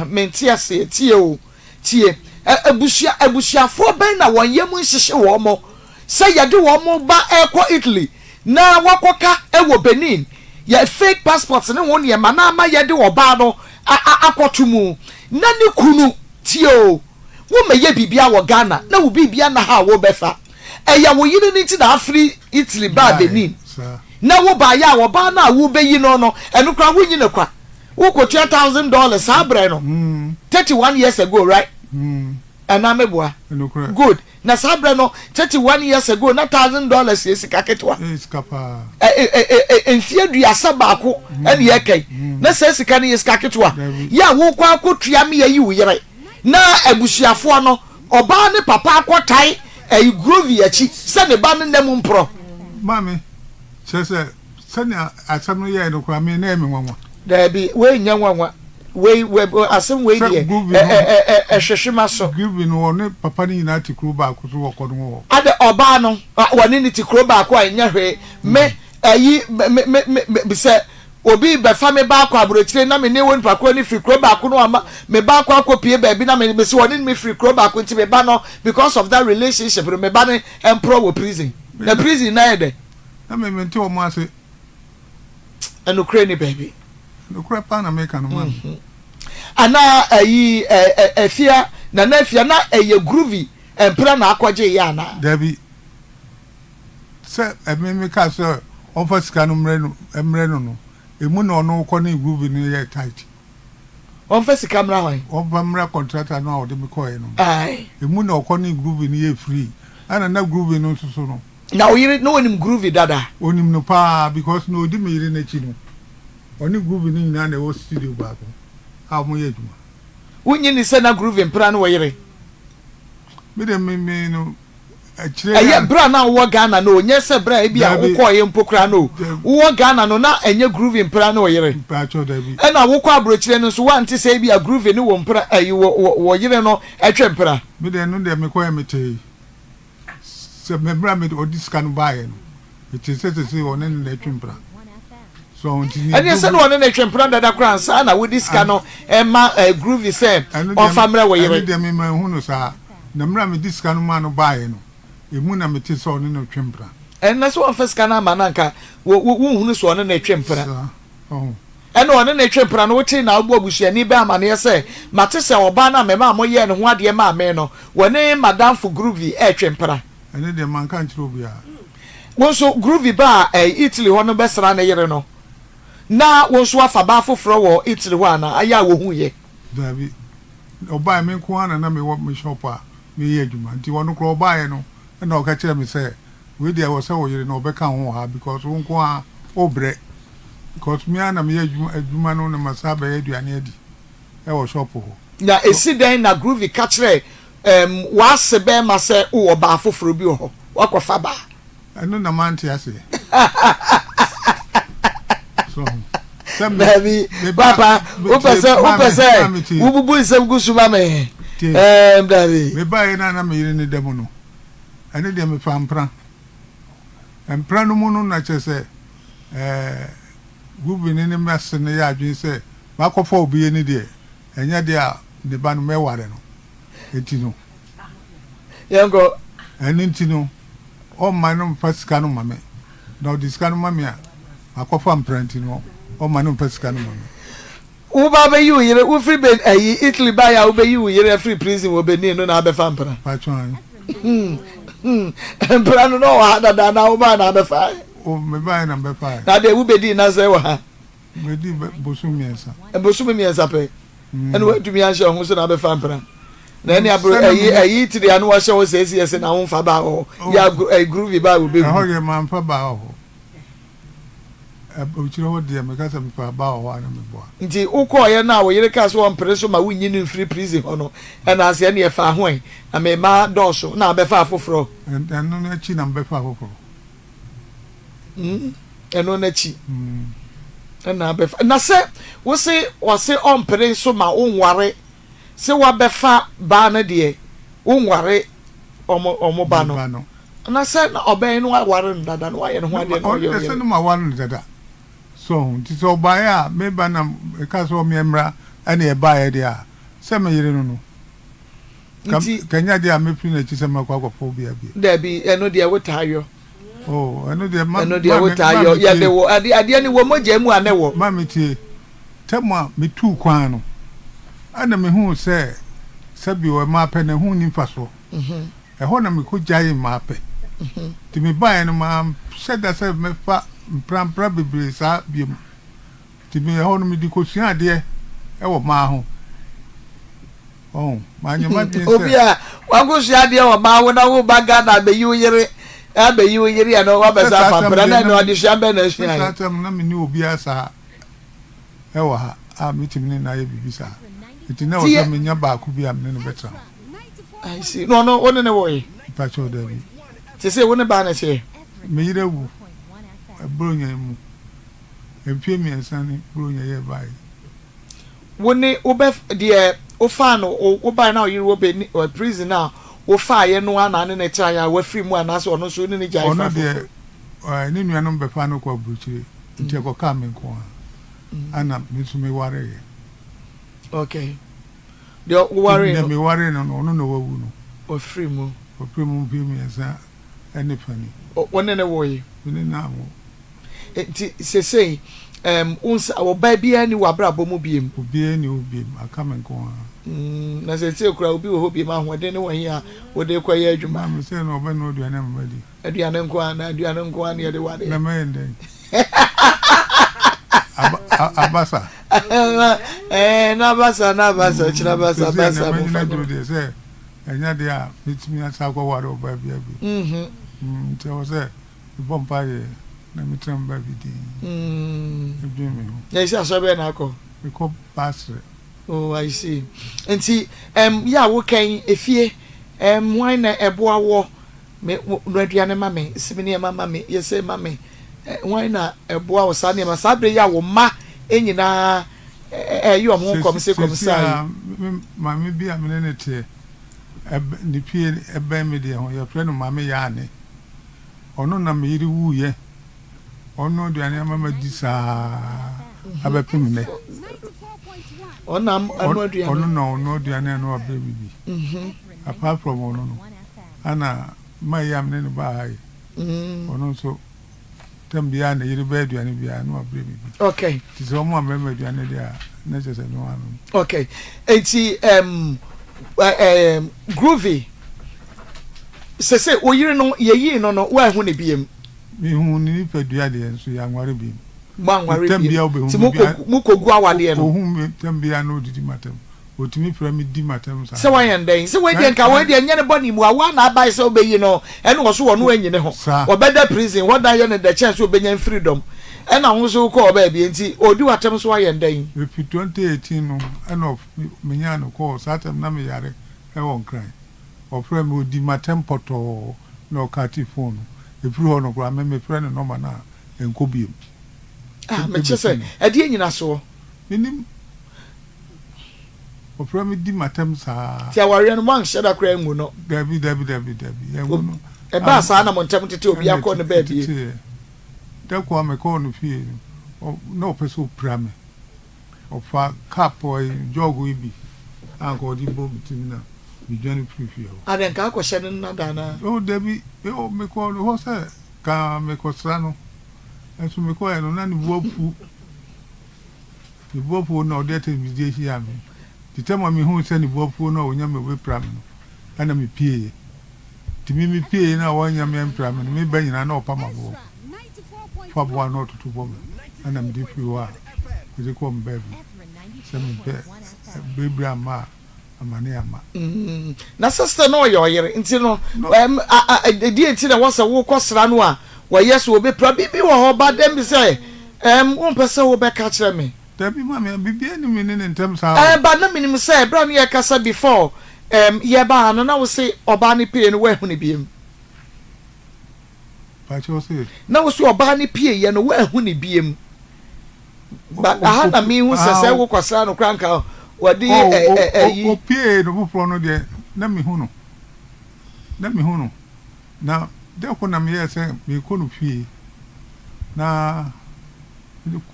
Mente aseɛ. Tie o, tie. Abusua, abusuafoɔ bɛn na wɔn yam nhyehye wɔn sɛ yɛde wɔn ba rekɔ Italy na wɔakɔka wɔ Benin, yɛ fake passports ne ho nneɛma na ama yɛde ɔbaa no a, a, akɔto mu na ne kunu, tie o, wommɛyɛ biribiara wɔ Ghana na wo biribiara nna ha a wobɛfa. Ɛyɛ wo yere no nti na afiri Italy baa Benin na wobaeɛ a ɔbaa no a wobɛyi no no, ɛno koraa wonyi no kwa. Wokotua $1,000 saa berɛ no, 31 years ago, right? Ɛna meboa. Good. Na saa berɛ no, 31 years ago, na $1,000 yɛ sika ketewa. Mfeɛ 31 ɛne yɛka yi. Na saa sika no yɛ sika ketewa. Yɛ a wokɔ akɔtua me ayi wo yere. Na abusuafoɔ no, ɔbaa ne papa akɔtae ɛyi Groovy akyi sɛ ne ba no nam mporɔ. Maame, kyerɛ sɛ sɛnea asɛm no yɛe no koraa, me na ɛyɛ me nwanwa. Daabi, wei nyɛ nwanwa. Wei, wei, asɛm wei Sɛ deɛ, Groovy ɛ, no, ɛ, ɛ, ɛ, ɛhwehwe m'aso. Groovy no, ɔne papa no nyinaa te kuro baako so wɔ kɔ no hɔ. Adɛ ɔbaa no, wɔne no te kuro baako a ɛnyɛ hwee. Me, ɛyi, me, me, me, me, me, sɛ obi bɛfa me ba akɔ aburokyire na me ne onipa korɔ no firi kuro baako no ama me ba akɔ akɔpie baabi na me, mese wɔne me firi kuro baako nti me ba no, because of that relationship no, me ba no mporɔ wɔ prison. Me Na na, prison no ayɛ dɛ? na me mente wɔn ase. Nokorɛ ni baabi. Nokorɛ paa na meka no maame. Anaa ayi Afia, Nana Afia na ɛyɛ Groovy mpena na akɔgye yɛ anaa? Dabi. Sɛ ɛme me kaa sɛ ɔmfa sika no mmrɛ no mmrɛ no no, emu na ɔno kɔ ne Groovy no yɛɛ tight. Ɔmfa sika mmra hwan? Ɔmfa mmra contractor no a ɔde me kɔeɛ no. Ae. Emu na ɔkɔ ne Groovy no yɛɛ free. Ɛna na Groovy no nso so no. Na wo yere, na ɔnim Groovy dada? Ɔnim no paa because na ɔdi me yere no akyi no, ɔne Groovy no nyinaa na ɛwɔ studio baako a wɔyɛ adwuma. Wonnye nni sɛ na Groovy mpena ne wo yere? Me deɛ me me no akyire Ɛyɛ berɛ a na wowɔ Ghana no o, nyɛ sɛ berɛ a ebia Dabi. wokɔeɛ mpo koraa no o. Dabi. Wowɔ Ghana no na ɛnyɛ Groovy mpena ne wo yere. Mpakyɛw dabi. Ɛna wokɔ aburokyire no nso woante sɛ ebia Groovy ne wo mpena ɛyi wo wo wo yere no twe mpena. Me deɛ ɛno deɛ mekɔeɛ metee. Sɛ me mmerɛ a mede ɔde sika no baeɛ no, metee sɛ seesei ɔne no na ɛtwe mpena. So nti nea Ɛneɛ sɛ na Groovy ɔne no twe mpena dada koraa ansa na wode sika no rema Groovy sɛ ɛno deɛ ɔmfa mmrɛ wo ɛno yere. deɛ me manhu no saa. Na mmerɛ a mede sika no maa no baeɛ no, emu na metee sɛ ɔne no retwe mpena. Ɛnna sɛ wamfa sika no amma no a anka wo wo wonhunu sɛ ɔne no retwe mpena. Saa, ɔho. Ɛnna ɔne no retwe mpena no, wotee na wobɔɔ abusuani bɛn amanneɛ sɛ, Mate sɛ ɔbaa no a memaa moyɛɛ ne ho adeɛ maa me no, wɔne m'adamfo Groovy retwe mpena. Ɛno deɛ manka ankyerɛ obiara. Wo nso, Groovy baa Italy hɔ no bɛsraa ne yere no, na wo nso woafa baa foforɔ wɔ Italy hɔ anaa? Ayɛ a wɔhuiɛ? Daabi. Ɔbaeɛ, me nko ara na na mewɔ me shop a mereyɛ adwuma. Nti ɔno koraa ɔbaeɛ no na ɔka kyerɛɛ me sɛ, Wei deɛ ɛwɔ sɛ wo yere no ɔbɛka wo ho wɔ ha because wo nko ara wobrɛ. Because me ara na meyɛ adwuma adwuma no na masan abɛyɛ aduane adi wɔ shop hɔ. Na esi dɛn na Groovy ka kyerɛɛ ɛɛm w'ase bɛɛma sɛ wowɔ baa foforɔ bi wɔ hɔ, woakɔfa baa? Ɛno na mante aseɛ. So ho. Sɛ me Daabi, me ba papa, me wopɛ tie sɛ wopɛ maame sɛ maame tie wobubu nsɛm gu so ma me? tie Ɛɛm daabi. me baeɛ no a na me yere no da mu no ɛno deɛ mefaa mpena. Mpena no mu no na kyerɛ sɛ ɛɛ Reuben ne m'ase no yɛ adwene sɛ makɔfa obi yere no deɛ ɛnyɛ adeɛ a ne ba no mɛware no. Enti no. Yɛnkɔ. Ɛno nti no, ɔmma no mfa sika no mma me. Na ɔde sika no ma me a, makɔfa mpena nti no, ɔmma no mfa sika no mma me. Wo ba bɛyi wo yere, wofiri Ben ayi Italy baeɛ a wobɛyi wo yere afiri prison wɔ Benin no na abɛfa mpena. Paatwo ae. Hmm, hmm, mpena no na ɔwɔ ha dada anaa wobaeɛ na abɛfaeɛ? O, mebaeɛ na mebɛfaeɛ. Na deɛ wobɛdii nnansa yi wɔ ha? Mebɛdii bosome mmiɛnsa. Bosome mmiɛnsa pɛ? Ɛna woantumi anhyɛ wo ho so na abɛfa mpena? Na ɛne abro ɛyi ɛyi tiri ano wahyɛ hɔ sɛ esi ɛsɛ na wonfa baa hɔ yɛ ɛyi groovy baa wɔ bɛhu. Ɛhɔ deɛ manfa baa wɔ hɔ. Aburokyire hɔ deɛ meka sɛ mefa baa wɔ hɔ a na meboa. Nti wokɔɔyɛ no a wo yere kaa sɛ ɔmpere so ma wonyi no mfiri prison hɔ no ɛna ase ɛneɛ faa ho ɛ na me mma dɔɔso na abɛfa afoforɔ. Ɛno no akyi na mebɛfa afoforɔ. Mm, ɛno no akyi ɛna abɛfa na sɛ wose ɔse ɔmpere so ma wonware Se wabɛfa baa no deɛ wonware ɔmo ɔmo ba no na sɛ na ɔbɛn no aware no dada na wayɛ ne ho adeɛ na ɔyɛ ɔno deɛ sɛ no ma ware no dada so ho nti sɛ ɔbaeɛ a me ba na meka sɛ ɔmeɛ mmra ɛne ɛbaeɛ deɛ a sɛ me yere no no nti kanya deɛ a mɛfiri n'akyi sɛ mɛkɔ akɔfa obi abie dabi ɛno deɛ wotaa yɔ Oh, ɛno deɛ ma ɛno deɛ wotaa yɔ yɛde wɔ adeɛ adeɛ no wɔ mogya mu a ne wɔ. Ma me tie, tɛm a metuu kwan no, ɛna mehuu sɛ sɛbi ɔ mmaa pɛ no ɛho nni mfasoɔ. Ɛhɔ na mekɔgyaee mmaa pɛ. Nti mebaeɛ no manhyɛ da sɛ mɛfa mprampra bebree saa biom. Nti me ɛhɔ no mede kɔsua adeɛ wɔ mmaa ho. Ɔho, manyɛ m'adwene sɛ. Obi a wakɔsua adeɛ wɔ mmaa ho na woba Ghana abɛyi wo yere abɛyi wo yere ɛno wabɛsa afa mpena na ɛno adesua bɛn na asua yɛ. Saa tam na menni obiara saa ɛwɔ ha a metumi ne no ayɛ biribi saa. Nti na ɛwɔ sɛ menya baako bi a me ne no bɛtra ho. I see. Na ɔno wo ne ne woe? Mpakyɛw dabi. Te sɛ wo ne baa na ɛteɛ? Me yere awu Buronya yi mu. Mfeɛ mmiɛnsa ni Buronya yi ɛbaeɛ. Wo ne wo bɛ deɛ wofaa no wo baeɛ na wo yere wɔ bɛ ni prison a wofaeɛ no ara na ne no tenaeɛ a wafiri mu anaasɛ ɔno nso wo ne no gyae Ɔno faa deɛ foforɔ? ne nuanom bɛfaa no kɔɔ aburokyire nti ɛkɔkaa me nko ara ɛna me nso mewareeɛ. Okay. Deɛ wowaree Deɛ no? mewaree no no ɔno na wawu no. Wafiri mu. Wafiri mu mfeɛ mmiɛnsa ne fa ni. Wo ne no woe? Me ne no anwo. Nti sesei Ɛɛm, wo nsa, ɔbaa biara nni w'abrabɔ mu biem. Obiara nni hɔ biem, aka me nko ara. Mm, na seesei koraa obi wɔ hɔ biem, ahoɔden ne wɔ he a wode rekɔyɛ adwuma? Maame, sɛ na ɔbɛnoa aduane ama madi. Aduane nko ara, na aduane nko ara na yɛde wadeɛ. Na mɛyɛ no dɛn? Aba, a, abasa. Ɛɛ, na abasa, na abasa, ɔkyena abasa, Seesei abasa, nea mo manyini fa aduru nyɛ. deɛ sɛ ɛnyɛ adeɛ a mɛtumi asan akɔware ɔbaa biara bio. Mhm. Mm, nti ɛwɔ sɛ mebɔ mpaeɛ na metena me baabi dinn dwen me ho. Na ɛsi asɔre bɛn na akɔ? Mekɔ Basre. Oh, I see. Nti, ɛm, yɛ a wokɛn efie, ɛm, hwan na ɛboa wɔ? Me, wo, noa aduane ma me, si me nneɛma ma me, yɛ sei ma me. Ɛ, hwan na ɛboa wo saa nneɛma? Saa bere yi a wo mma nyinaa ɛyɛ wɔn ho kɔm se kɔm Seesei saa yi. a, me maame bi a me ne no teɛ, ɛb, ne fie bɛn me deɛ ho, yɛfrɛ no Maame Yaane. Ɔno na me yere wuiɛ. Ɔno aduane ama madi saa abɛpem nnɛ. Ɔno na ɔno aduane a na wabrɛ me bi. Apart from ɔno no, ana ma yi a me ne no baa ha yi, ɔno nso tam biara ne yere bɛyɛ aduane biara na wabrɛ me bi. Okay. Nti sɛ ɔmo ammrɛ me aduane deɛ a, na kyerɛ sɛ ɛno ano no. Okay. Nti um, um, Groovy, sese wo yere no yɛyii no no woanhu no biem? Mehuu ne nipadua deɛ nso yɛanware biem. Moanware Tam biem. biara wobɛhu Nti me biara. mokɔgu awadeɛ no? Ɔhu me tam biara na ɔdidi m'atɛm. Ɔtumi frɛ me di m'atɛm saa. Sɛ woayɛ no dɛn? Sɛ wei deɛ nka wei deɛ nyɛ ne bɔne mu a, wo ara na abae sɛ wobɛyi no ɛna ɔso ɔno anyi ne ho. Saa. Ɔbɛda prison hɔ dan yɛ no dɛ kyɛn sɛ ɔbɛnya freedom. Ɛna wo nso wokɔɔ baabi nti ɔredi w'atɛm nso woayɛ no dɛn? Ɛfiri 2018 no ɛna menyaa no kɔɔ saa tam na meyare ɛwɔ Nkran. Ɔfrɛɛ me, ɔdii m'atɛm pɔtɔɔ na ɔkatee phone no. Ɛfiri hɔ no koraa me mefrɛ no nɔma no a ɛnkɔ biom. Ah, mekyerɛ sɛ ɛdeɛn nyinasoɔ? Mennim. Ɔfrɛ me di m'atɛm saa. Nti awareɛ no moanhyɛ da koraa angu no? Dabi, dabi, dabi, dabi, yɛangu no. Ɛbaa saa na mo ntam tete obiara kɔɔ ne baabi? Ɛteteeɛ. Da koro a mekɔɔ no fie no, na ɔpɛ sɛ ɔpira me. Ɔfa cup ɛyi, jɔg yi bi a anka ɔde bɔ me tirim na medwane firii fie hɔ. Adɛn, nka akɔhyɛ no nnada anaa? Oh, dabi, mekɔɔ ne hɔ sɛ ka mekɔsra no. Nanso mekɔeɛ no, na ne bo afu. Ne bo afuo na ɔde atɛmdidie hyiaa me. Nti tɛm a mehuu sɛ ne bo afuo no a ɔnya me ɔbɛpira me no, ɛna mepieeɛ. Nti me mepieeɛ no a wannya me ampira me no, me ba nyinaa na ɔpam aboɔ. Fa aboɔ a na ɔtoto bɔ me, ɛna mede firi hɔ a mede kɔɔ me baabi sɛ mempɛ berɛbire amma a amane amma. Na sister no ɔyɛ ɔyere nti no ɛdeɛ nti na ɛwɔ sɛ wokɔ sra no a wɔyɛ so wɔbɛpira biribi wɔ hɔ ba dɛm bi sɛ ɛm wompɛ sɛ wobɛka kyerɛ me. Dabi maame biribi ani me ne ne ntɛm saa o. Ɛɛ ba na menim sɛ ɛberɛ a ne yɛkasa before ɛm yɛba ha no na wo se ɔbaa no pie no woanhu no biom. Pakyɛ wo se. Na wo se ɔbaa no pie yɛ no woanhu no biom. Ba aha na mehu sɛ sɛ wokɔsra no koraa nka wɔde ɛyi. Opiee no foforɔ no deɛ na mehu no na mehu no na da koro na meyɛɛ sɛ merekɔ no fie na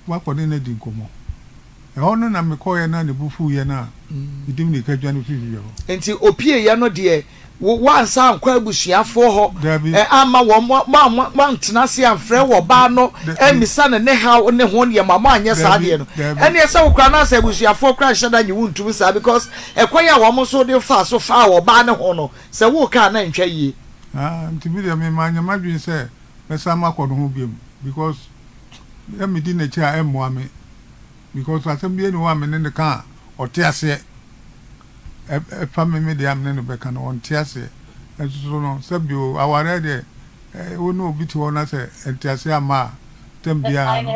makɔ ne no adi nkɔmmɔ. Ɛhɔ no na mekɔeɛ na ne bo fuiɛ no a mede mmirika dwane firii fie hɔ. Nti opieeɛ no deɛ Wo woansan ankɔ abusuafoɔ hɔ Dabi. ɛ amma wɔn mo mo mo moantena ase amfrɛ wɔ baa no Da ammisa no ne haw ne ho nneɛma moanyɛ saa Dabi adeɛ no dabi. ɛneɛ sɛ wo koraa na sɛ abusuafoɔ koraa nhyɛ da nye wo ntum saa because ɛkwan a wɔn nso de faa so faa wɔ baa no ho no sɛ woreka a na ɛntwa yie. Ah nti me deɛ me manyɛ m'adwene sɛ mɛsan makɔ ne ho biom because sɛ medi n'akyi a ɛmmoa me because asɛm biara nni hɔ a me ne no ka a ɔte aseɛ. ɛfa me me deɛ a me ne no bɛka no, ɔnte aseɛ. Nso so no, sɛ bio, awareɛ deɛ, wo ne obi te hɔ na sɛ nteaseɛ amma a, tɛm biara no,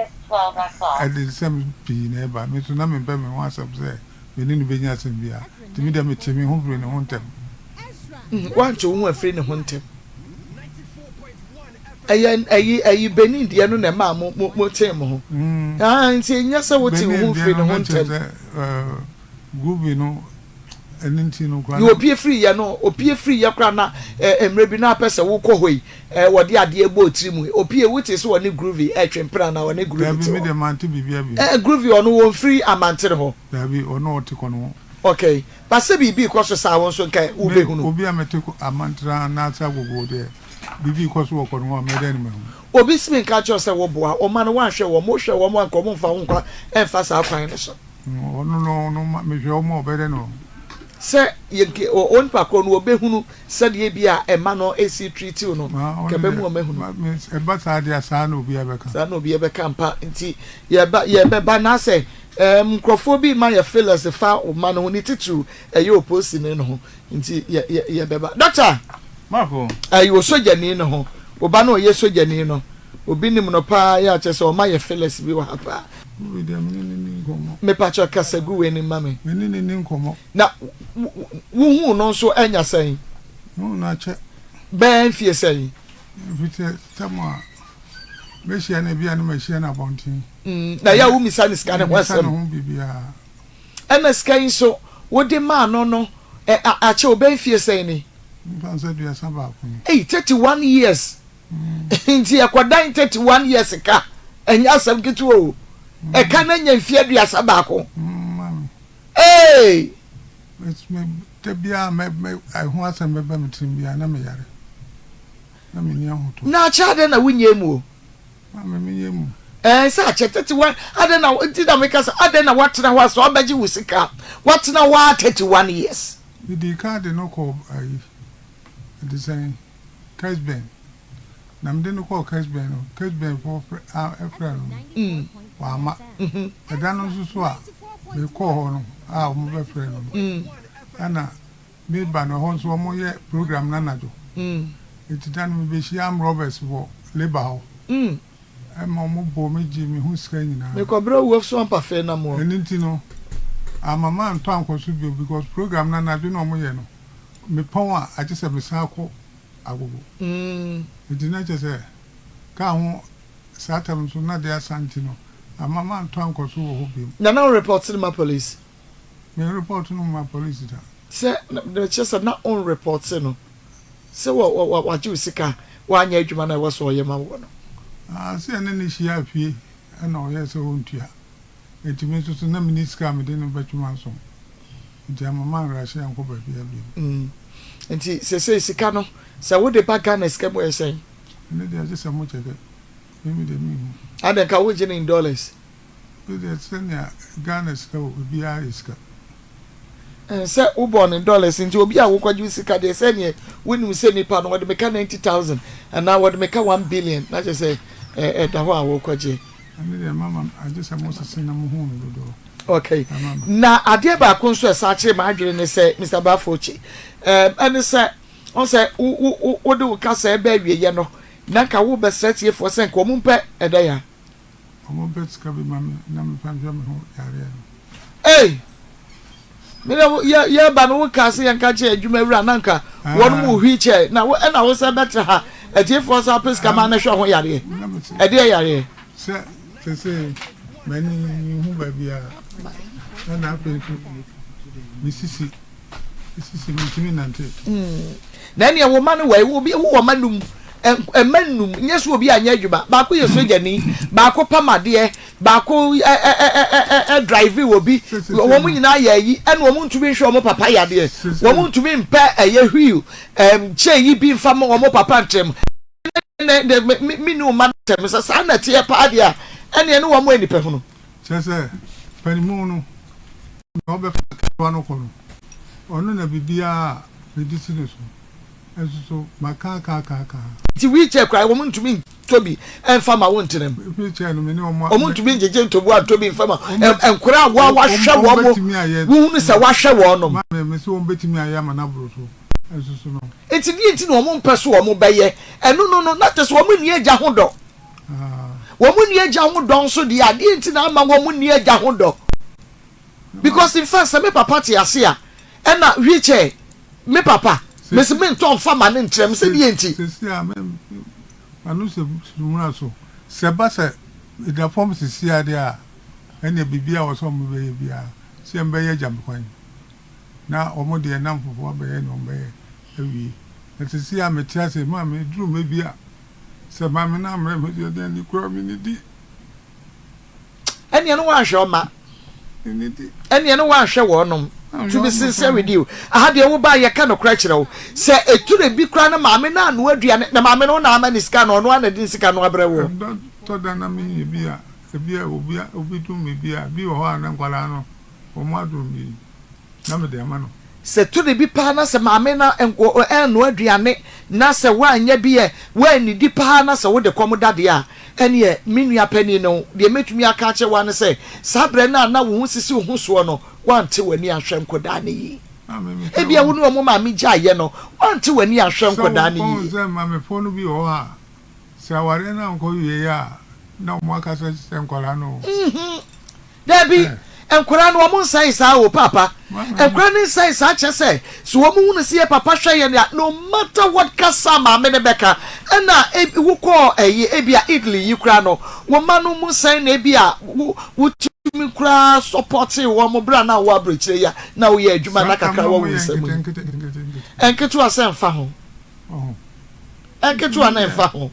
ɛde nsɛm pii na ɛba. Me nso na mempɛ me ho asɛm sɛ me ne no bɛnya asɛm biara. Nti me deɛ metee me ho firii ne ho ntɛm. Woante wo ho amfiri ne ho ntɛm. Ɛyɛ ɛyi ɛyi Benin deɛ no na ɛmaa mo mo mo tee mo ho. Ah, nti ɛnyɛ sɛ wotee wo Benin ho deɛ firii no ne ho na kyerɛ ntɛm. sɛ Groovy no ɛno nti no koraa Nea na. opie firi yɛ no, opie firi yɛ koraa na eh, mmerɛ bi na apɛ sɛ wokɔ hɔ yi, eh, wɔde adeɛ bɔ tiri mu yi, opie, wote sɛ ɔne Groovy ɛretwe mpena anaa ɔne Groovy Daabi, te me hɔ? deɛ mante biribiara bio. Eh, Groovy ɔno wɔmfiri amantere hɔ. Daabi, ɔno ɔte kɔ no ho. Okay, but sɛ biribi rekɔ so saa wo nso nka Me, wobɛhunu. obi a mete kɔ amantere anaasɛ agogo deɛ, biribi rekɔ so wɔ kɔ no ho a, mɛyɛ dɛn na mahu? Obi se menka nkyerɛ wo sɛ woboa wo mma no woanhwɛ wɔn, wohwɛ wɔn a anka wɔmfa wo nkwa mfa saa kwan no so. Ɔno no no ma mehwɛ wɔn a ɔbɛyɛ dɛn no. Sɛ yɛnke onipa korɔ no ɔbɛhunu sɛdeɛ bi a ɛma no ɛsi treat wo no, nka ɛbɛmu wɔn ahunu. Ɛba saa deɛ a saa na obiara bɛka. Saa na obiara bɛka ampa nti yɛba yɛbɛba na sɛ ɛɛm nkorɔfoɔ bi ma yɛ feelers fa wo mma no ho ne titiriw ɛyɛ oposini no ho Nti yɛ yɛ yɛbɛba. Doctor! Marco. Ayi osogyani no ho. Wo ba no a ɔyɛ sogyani no, obi nim no paa yɛ a kyerɛ sɛ ɔma yɛ feelers bi wɔ ha paa. Obi deɛ me ne no nni nkɔmmɔ. Mepakyɛw kasa gu w'anim ma me. Me ne no nni nkɔmmɔ. Na wo wohuu no nso anya sɛn? Mehuu no akyɛ. Bɛyɛ mfie sɛn? Mfiti tam a mɛhyia no ebia na mahyia no abɔnten. Mm, na yɛ a womisa no sika no ho asɛm? Memmisa no ho biribiara. Ɛna sika yi nso wode maa no no ɛ a akyɛ wo bɛyɛ mfie sɛn ni? Memfa no sɛ 31 ni. Ei 31 years nti ɛkɔdan 31 years ka ɛnyɛ asɛm ketewa o ɛka no anya mfie 31. Maame. Ei. Me me da biara mɛ mɛ ɛho asɛm bɛba me tirim biara na meyare na menni ahotɔ. Na akyɛ adɛn na wonyɛɛ mu o? Maame me yɛ mu. Ɛɛ sɛ akyɛ 31 adɛn na nti na meka sɛ adɛn na woatena hɔ a sɛ ɔbɛgye wo sika a woatena hɔ ara 31 years. Me dii kan de no kɔɔ ayi ɛde sɛn Kesben na me de no kɔɔ Kesben no Kesben foɔ frɛ a frɛ no no wamma ɛda no nso so a me kɔɔ hɔ no a wɔn bɛ frɛ no no ɛna me ba no ɛhɔ nso wɔn yɛ program no anadwo eti da no me bɛ hyia arm robbers wɔ labour hɔ ɛma wɔn bɔ me gye me ho sika nyinaa. Me kɔ brɛ owuo so ampa fee na moɔ. Ɛno nti no ama mantɔ ankɔ so bio because program no anadwo na wɔn yɛ no me pɔn a agye sɛ me san kɔ agogo nti na kyerɛ sɛ kaa ho saa tam nso na de asa nti no ama mantɔ ankɔ so wɔ hɔ bio. Na na wo report no ma police? Me report no ma police da. Sɛ na kyerɛ sɛ na on report no sɛ wɔ wɔ wagye wo sika a wanyɛ adwuma no a ɛwɔ sɛ ɔyɛ ma woɔ no. Ah sɛ yɛne no hyiaa fie ɛna ɔyɛɛ sɛ ɔntua nti me nso so na menni sika a mede no bɛtwe m'aso nti amma manrushe ankɔ baabiara bio. Mm nti sesei sika no sɛ wode ba Ghana sika mu ɛyɛ sɛn? Ɛno deɛ gye sɛ mo kyɛkɛ me me deɛ menhu. Adɛn nka wogye no in dollars? Me deɛ sɛnea Ghana sika wɔ baabiara yɛ sika. Sɛ wobɔ no dollars nti obi a wokɔgye wo sika deɛ sɛdeɛ wonim sɛ nipa no wɔde meka 90,000 anaa wɔde meka 1 billion na kyerɛ sɛ ɛda hɔ a wokɔgye. Ɛno deɛ mama agye sɛ mo sese na mo hu no dodoɔ. Okay. Na adeɛ baako nso ɛsan kyerɛ m'adwene ne sɛ Mr. Bafokye ɛne sɛ ɔn sɛ wode wo kasa ɛbɛ awieɛ no na nka wobɛsrɛ tiefoɔ sɛ nka wɔn mpɛ ɛdɛn a. Ɔmo mpɛ sika bi ma me na me fa nhwɛ me ho yareɛ no. Ei! Me deɛ wo yɛ yɛba no wo kaa sɛ yɛnka kyerɛ adwuma wura na nka wɔn mu wheel chair na wo ɛna wo sɛ bɛtra ha atiefoɔ sɛ apɛ sika ma no hwɛ ho yareɛ ɛdeɛ yareɛ. Sɛ sese m'ani nhu baabiara ɛna afei nso me sisi. Sisi mentumi nnante. Na ɛneɛ wo mma no wɔ wo wɔ mma num mma num nyɛ sɛ obi anyɛ adwuma baako yɛ sogyani baako pam adeɛ baako ɛ ɛ ɛ ɛ drive wɔ bi wɔn nyinaa yɛ ayi ɛna wɔn ntumi nhwɛ wɔn papa yadeɛ wɔn ntumi mpɛ ɛyɛ wheel ɛm kyɛ yi bi nfa ma wɔn papa ntɛm ɛnɛ ɛnɛ me me ne wɔn mma ntɛm sɛ saa na ɛteɛ paa deɛ a ɛneɛ ne wɔn yɛ nipa hunu. Kyerɛ sɛ panimu no na ɔbɛfa ketewa no kɔ no, ɔno na biribiara a mede si no so nso so maka aka aka aka. Nti wheel chair koraa wɔn ntumi ntɔ bi mfa ma wo ntena mu. Wheel chair no me ne wɔn. Wɔn ntumi ngyegye ntoboa ntɔ bi mfa ma nkwadaa a wɔn wahwɛ wɔn wohunu sɛ wahwɛ wɔn nom. Maame me sɛ wɔn bɛtumi ayɛ ama no aboro so nso so no. Nti deɛ nti na wɔn mpɛ so wɔn bɛyɛ ɛno no no na kyerɛ sɛ wɔn nni agya ho dɔ. Wɔn nni agya ho dɔ nso deɛ adeɛ nti na ama wɔn nni agya ho dɔ. Because in fact sɛ me papa te ase a ɛna wheelchair me papa mesi me ntɔ nfa ma ne nkyerɛ me sɛ deɛ nti. Sisi a me ano sɛ sumuna so sɛ ba sɛ ɛda fam sisi adeɛ a ɛnna biribi a wɔsɛ wɔn bɛyɛ biara sɛ yɛn bɛyɛ agya me kwan na wɔn deɛ nam fufuo abɛyɛ na wɔn bɛyɛ awie na sisi a mete ase maa me duru mɛ bi a sɛ maame no amrɛ me deɛ deɛ ne kura me ne di. Ɛnneɛ no woanhwɛ ɔma. Ɛnneɛ no woanhwɛ wɔnom. To be sincere with you, aha deɛ wo ba yɛka nokorɛ kyerɛ wo. Sɛ ɛture bi koraa na maame no anoa aduane, na maame no wo na ama ne sika no, ɔno ara na de ne sika no abrɛ woɔ. Ɛdɔ tɔ da na menyɛ bi a, ebi a obi obi dom me bi a, bi wɔ hɔ a na nkwadaa no wɔn adom bi na mede ama no. Sɛ tore bi paa na sɛ maame no annoa aduane na sɛ woanyɛ bi ɛ, woannidi paa na sɛ wode kɔm da deɛ a, ɛneɛ me nua panin no, deɛ mɛtumi aka akyerɛ wo ara ne sɛ, saa berɛ no a na wo ho sisi wo ho soɔ no, woante w'ani anhwɛ nkwadaa no yie. Ebia wo ne wɔn maame gyaeɛ no, woante w'ani anhwɛ nkwadaa no yie. Sɛ wohu sɛ maamefoɔ no bi wɔ hɔ a, sɛ awareɛ no ankɔ wieɛ a, na wɔn akasa kyerɛ nkwadaa no o. Dabi, nkwadaa no wɔn nsɛe saa o paapa. Nkwadaa no nsɛe saa kyerɛ sɛ sɛ wɔn hunu sɛ yɛ papa hwɛ yɛn a no matter what kasa maame no bɛka ɛna ebi wokɔɔ ɛyi ebi a Italy yi koraa no wɔn mma no mu sɛn na ebi a wo wotumi koraa sɔpɔte wɔn bere a na wɔ aburokyire yi a na woyɛ adwuma na kakra wɔ wo nsam yi. Nketewa sɛ nfa ho. Nketewa na nfa ho.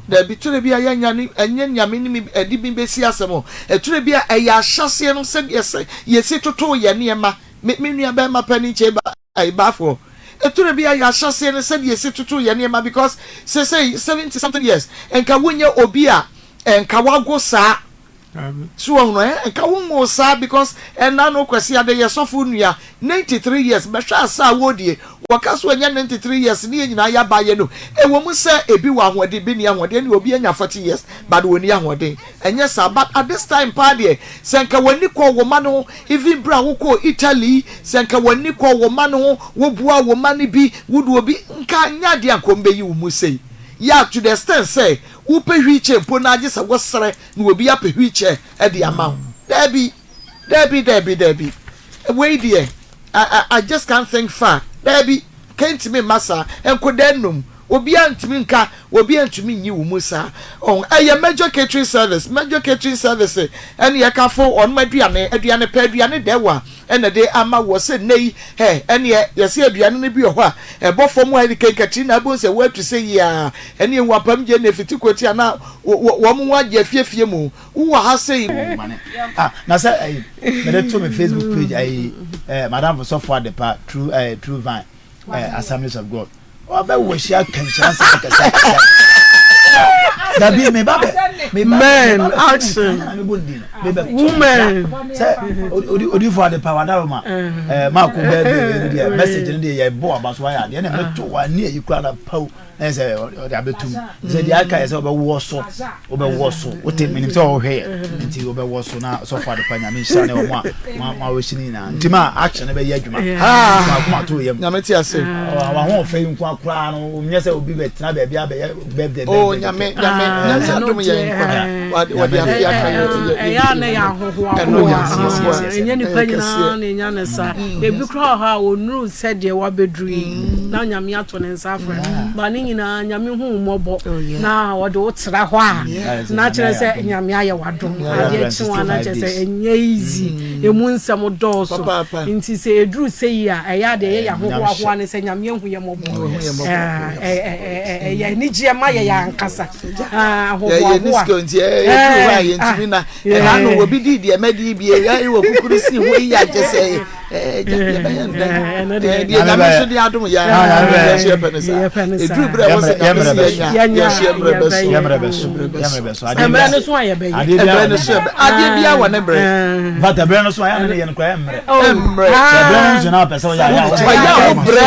Dabi, tore bi a yɛanya no, ɛnyɛ nea me ne me ɛde me besi asɛm o. Ɛtore bi a ɛyɛ ahyɛaseɛ no sɛdeɛ sɛ yɛsi totoo yɛn nneɛma. Me me nua bɛrima panin kyɛ ba ɛyi baafoɔ. Ɛtore bi a ɛyɛ ahyɛaseɛ no sɛdeɛ yɛsi totoo yɛn nneɛma because sesei 70 something years nka wonyɛ obi a nka wago saa. So wahunu ɛ? Nka wo nwoo saa because ɛna no Kwasi Ade yɛ sɔfo nua 93 years bɛhwɛ asa a wɔredie wɔka so anya 93 years ne yɛn nyinaa yɛaba yɛ no ɛwɔ mu sɛ ebi wɔ ahoɔden bi nni ahoɔden ɛne obi anya 40 years but wɔnni ahoɔden ɛnyɛ saa but at this time paa deɛ sɛ nka w'ani kɔɔ wo mma no ho even berɛ a wokɔɔ Italy sɛ nka w'ani kɔɔ wo mma no ho woboa wo mma no bi wode obi nka nyɛ adeɛ a nka wɔbɛyi wo mu sei yeah to the extent sɛ wopɛ wheelchair mpo na agye sɛ wosrɛ na obi apɛ wheelchair de ama wo. Daabi, daabi, daabi, daabi. Wei deɛ, I, I, I just can't think far. Daabi, nka ntumi mma saa. Nkodaa nnum, obiara ntumi nka, obiara ntumi nyi wo mu saa. Oh, ɛyɛ Major Catering Service, Major Catering Service ɛne ɛkafo wɔn aduane, aduane pɛ, aduane dɛw a ɛna de ama woɔ sɛ nnɛ yi, hɛ, ɛneɛ yɛse aduane no bi wɔ hɔ a, ɛbɔ fam a ɛne kankakyiri na abom sɛ woatu sɛ yi a, ɛneɛ wuapam gye na ɛfiti kɔti a na wɔn ho agye afiefie mu. Wowɔ ha sei. Ah, na sɛ ɛyi mede to me Facebook page ɛyi ɛɛ madam sɔfo adepa true ɛɛ true vine ɛɛ Assemblies of God wabɛ wɔ hyia kanhyira nsɛm akɛse akɛse dabi me ba bɛ me ba men action women sɛ odi odifo adepa wadaroma ɛɛ maako bɛɛ bɛɛ deɛ message no deɛ yɛ bɔ aba so ayɛ adeɛ na mɛto wa ne ayi kura na paw. Na yɛ sɛ ɔde abɛtum sɛ deɛ aka yɛ sɛ ɔbɛwɔ so wobɛwɔ so wote menim sɛ ɔhwɛ yɛ nti wobɛwɔ so na sɔfo adepa nyame nhyira ne ɔmo a mo awɔhyi no nyinaa nti ma action no bɛyɛ adwuma akoma to yam nyame te ase waho ɔfɛ yi nko akoraa no nyɛ sɛ obi bɛtena baabi abɛyɛ birthday oh nyame nyame nyame adom yɛ nkwa wɔde afe aka yɛ ɛyɛ na yɛ ahohoahoa ɛnyɛ nipa nyinaa na ɛnya ne saa ebi koraa wɔ hɔ a ɔnuru sɛdeɛ wabɛduru yi na nyame ato ne nsa afrɛ no ba ne nyinaa nyame hu mmɔbɔ oh, na ɔde wo tra hɔ a na kyerɛ sɛ nyame ayɛ wadom adeɛ kye wa na kyerɛ sɛ ɛnyɛ easy mm. emu nsɛm dɔɔso nti sɛ ɛduru sɛ yi a ɛyɛ adeɛ yɛyɛ ahohoahoa ne sɛ nyame ahu yɛ mmɔbɔ ɛyɛ anigyeɛ ma yɛyɛ ankasa ahohoahoa nti ɛduru hɔ a yɛntumi na ɛna no obi di deɛ mɛdi bi ɛyɛ wɔ kukuru si hɔ yi akyɛ sɛ deɛ nyame nso de adom yɛ yɛso yɛpɛ no saa ɛduru berɛ wɔ sɛ nyame sɛ yɛnya yɛso yɛ mmerɛ bɛso mmerɛ no so a yɛbɛyɛ mmerɛ no so yɛbɛ adeɛ biara wɔ ne mmerɛ bata berɛ no so a yɛne ne yɛ no koraa mmerɛ mmerɛ sɛ berɛ no nso na apɛ sɛ ɔyɛ ɔyɛ a wo brɛ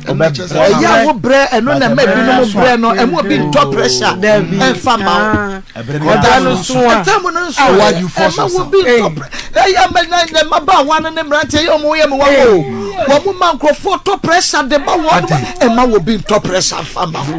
ɛyɛ a wo brɛ ɛno na ɛma ebinom brɛ no ɛmu obi ntɔ pressure ɛmfa ma wo Ɔda no so a. Ɛtam no nso ɛma wo bi ntɔ ɛyɛ mɛ na na mmabaawa no ne mmeranteɛ yɛ wɔn yɛ me wɔn o wɔn ma nkurɔfoɔ tɔ pressure de ma wɔn ɛma wo bi ntɔ pressure fa ma wo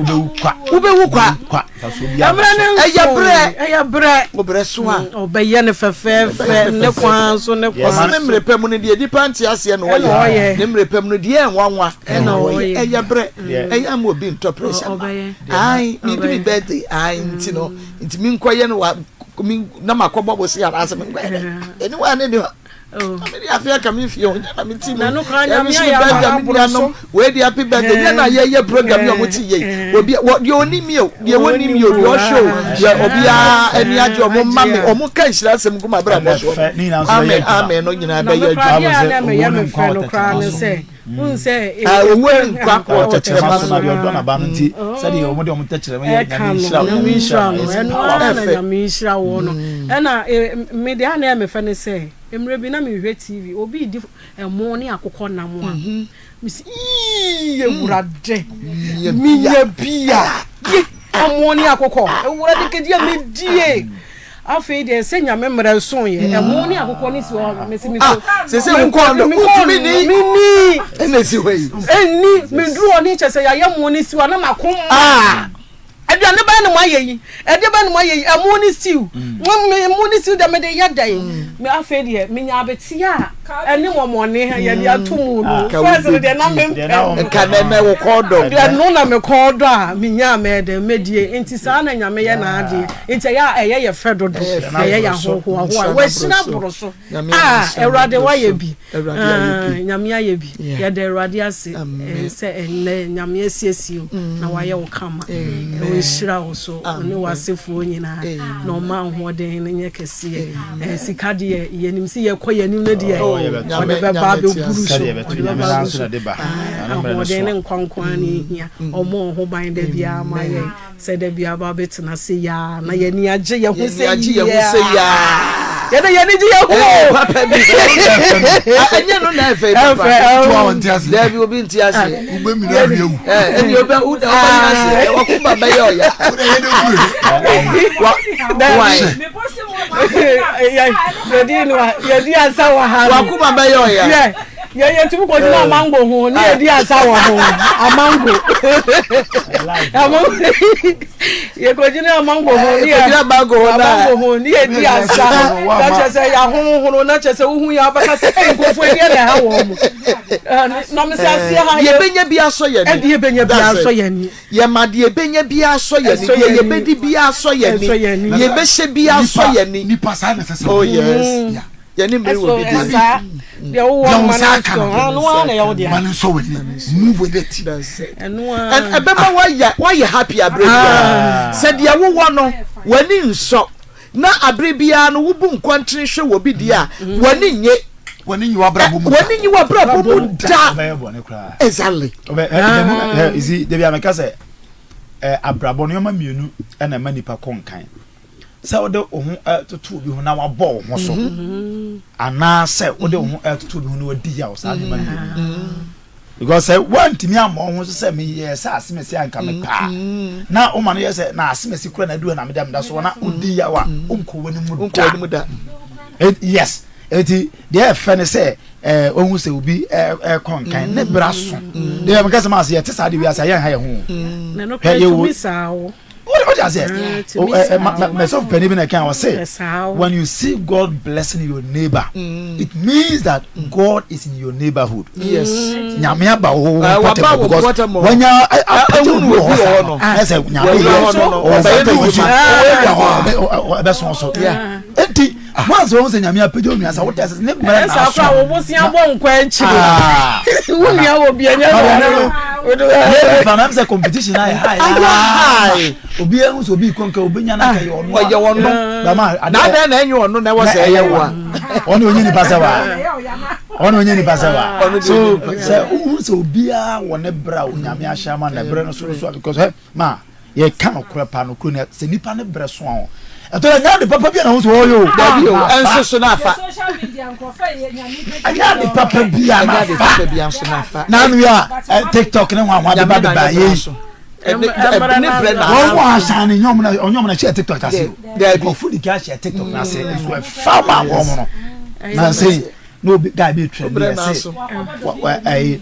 wobɛwu kwa ɛyɛ brɛ ɛyɛ brɛ wo brɛ so a ɔbɛyɛ ne fɛfɛɛfɛ ne kwan so ne kwan so ne mmerɛ pɛ mu no deɛ nipa nte aseɛ na ɔyɛ ne mmerɛ pɛ mu no deɛ ɛnwanwa ɛna ɔyɛ ɛyɛ brɛ ɛyɛ ama obi ntɔ pressure ma Ae, medi me birthday, ae, nti no, nti menkɔyɛ no wa, me, na makɔbɔ bose anaasɛ menkɔyɛ dɛ. Ɛni hɔ a ne ni hɔ. Mede afe aka me mfie ho nyɛ na me ti mu. Ɛmi so birthday me nuanom wei de happy birthday nyɛ na yɛyɛ program yi a wɔn ti yɛ yi. Obi wɔ deɛ onim mi o deɛ wɔnim mi o deɛ ɔhwɛ o deɛ obiara ani agye wɔn mma mi wɔn ka nhyira asɛm gu ma abrabɔ so. Amen amen no nyinaa bɛyɛ adwuma. Owuo ne nkwa wɔ tɛkyerɛma so. Deɛ ɔdɔ n'aba no nti sɛdeɛ wɔn de wɔn tɛkyerɛma yɛ nyame nhyira wo nyame nhyira no ɛno ara na nyame nhyira wɔ no ɛna me deɛ ana ɛmɛ fɛ ne sɛ mmerɛ bi na mehwɛ tv obi di ɛmo ne akokɔ nam a mesi yii ewurade menya bia ye ɛmo ne akokɔ ewurade kedi a medie Afei deɛ sɛ nyame mmerɛ nso yɛ mm. ɛmo ne akokɔ ne si hɔ mesi mi ko sese nkɔ no wotumi ni mini ɛna esi hɔ yi ɛni meduru hɔ ne kyɛ sɛ yɛayɛ mo ne siw a na mako ma aduane bɛn na mo ayɛ yi ɛdeɛ bɛn na mo ayɛ yi ɛmo ne siw ɛmo ne siw deɛ mede yɛ dɛn me afei deɛ menya abeteɛ a ɛne mɔmɔne yɛde ato mu no first no deɛ na mempɛ nka nɛ nɛ wo kɔn dɔ deɛ no na me kɔn dɔ a menya mɛdɛ mɛdie nti saa na nyame yɛ n'adeɛ nti ɛyɛ a ɛyɛ yɛ fɛ dodo ɛyɛ yɛ ahohoahoa wahyira boro so a awurade wayɛ bi nyame ayɛ bi yɛda awurade ase sɛ ɛnnɛ nyame asiesie wo na wayɛ wo kama ɔnhyira wo so ne w'asefoɔ nyinaa na ɔma ahoɔden no nyɛ kɛseɛ sika deɛ yɛnim sɛ yɛkɔ yɛnim no deɛ ɔde bɛba abɛburu so ɔde bɛba abɛburu so ahoɔden ne nkwankwaa ne ɛhia ɔmɔ ho ban da biara ma yɛn Sɛ da bi aba abɛtena ase yaa na yɛn ani agye yɛn ho sɛ yaa. Yɛde yɛn ani gye yɛn ho. Ee papa bi. Ɛnyɛ no na ɛfɛ papa. Tuwa wɔn ti ase. Dɛbi obi nti ase. Ube mi na awie wu. Ɛni obi wo na ɔbɛ yi ase. Ɔkumba bɛyɛ ɔya. O de yɛ de kure. Wa wa. Yɛdi asa wɔ ha. Wakuma bɛyɛ ɔya. Yɛ yɛtumi kɔ gyina amango ho ne yɛdi asa wɔ ho amango amango yɛkɔ gyina amango ho ne yɛ amango ho na amango ho ne yɛdi asa na kyerɛ sɛ yɛahohono na kyerɛ sɛ wohu yɛ abɛka sɛ ɛyi nkurɔfoɔ ɛdeɛ na ɛha wɔn mo na mesɛ aseɛ ha yɛbɛnya bi asɔ yɛn ni ɛde yɛbɛnya bi asɔ yɛn ni yɛma deɛ yɛbɛnya bi asɔ yɛn ni deɛ yɛbɛdi bi asɔ yɛn ni yɛbɛhyɛ bi asɔ yɛn ni nipa saa na ɛsɛ sɛ oh yes. Yeah. Yɛne mmere wɔ bi deɛ. Saa deɛ wowɔ no ma no nsɔ ɛno ara na ɛyɛ wo dea. Ma no nsɔ w'ani move with it. That's it. Ɛno ara. Ɛbɛma wayɛ wayɛ happy abere biara. Sɛ deɛ wowɔ no w'ani nsɔ na abere biara no wobu nkɔntene hwɛ wɔ bi deɛ a w'ani nye. W'ani nye w'abrabɔ mu da. W'ani nye w'abrabɔ mu da. Exactly. Ɔbɛ ɛ debi ameka sɛ abrabɔ nneɛma mmienu na ɛma nipa kɔ nkan. sɛ wode wo ho toto obi ho na wabɔ wo ho so mm-hmm. anaasɛ wode wo ho toto obi ho na wadi yaw saa nneɛma mmienu mm-hmm. because sɛ woantumi ammɔ wo ho so sɛ meyɛ sɛ asemasi anka mepaa mm-hmm. na woma no yɛ sɛ na asemasi kura na adu na meda meda so na wodi yaw a wonkɔ w'anim da yes eti deɛ ɛfɛ ne sɛ ɛɛ ohun sɛ obi ɛɛ kɔ nkan ne bra so deɛ meka sɛ maa sɛ yɛte saa de wiase a yɛn ha yɛ ho hwɛ yɛ wo. What you say? Myself penny been can say when you see God blessing your neighbor, mm. it means that God is in your neighborhood. Yes. Nyame aba wo pɔtɛmɔ because when you apagye obi wɔ hɔ no, ɛsɛ nyame yɛ ɔbɛyɛ hɔ ɛbɛsɔn so. Enti once wɔn sɛ nyame apagya onua sa wote ase ne mmerɛ na aso. Ɛsɛ akora wo bosia bɔ nkɔ akyiri. Wo nua wɔ bi ɛnyɛ no. Yɛ nipa na sɛ competition ayɛ high. Ayɛ high. Obi ehu sɛ obi kɔ nka obi nya na nka yɛ ɔno. Ɔyɛ ɔno. Na adɛn na ɛnyɛ ɔno na ɛwɔ sɛ ɛyɛ wo a. Ɔno onye nipa sɛ wa. Ɔno onye nipa sɛ wa. So sɛ wohu sɛ obiara wɔ ne brɛ a onyame ahyɛ ama na brɛ no so so because ma Yɛka nokorɛ paa, nokorɛ ni, sɛ nipa no brɛ so a, ɛtɔ da nyɛ ade papa bi a na ho sɛ ɔyɛ o. Dabi o, ɛnso so na afa. Ɛnyɛ ade papa bi a na afa. Na ano yɛ a TikTok ne hwanhwa de ba de ba yɛ yi. Ne brɛ na wɔn mu asan ne nyɔm na ɔnyɔm na hyɛ TikTok ase o. Nkurɔfo di ka hyɛ TikTok na ase nso ɛfa ma wɔn no. Na nsɛn na obi guy bi twɛ bi ɛsɛ ɛyi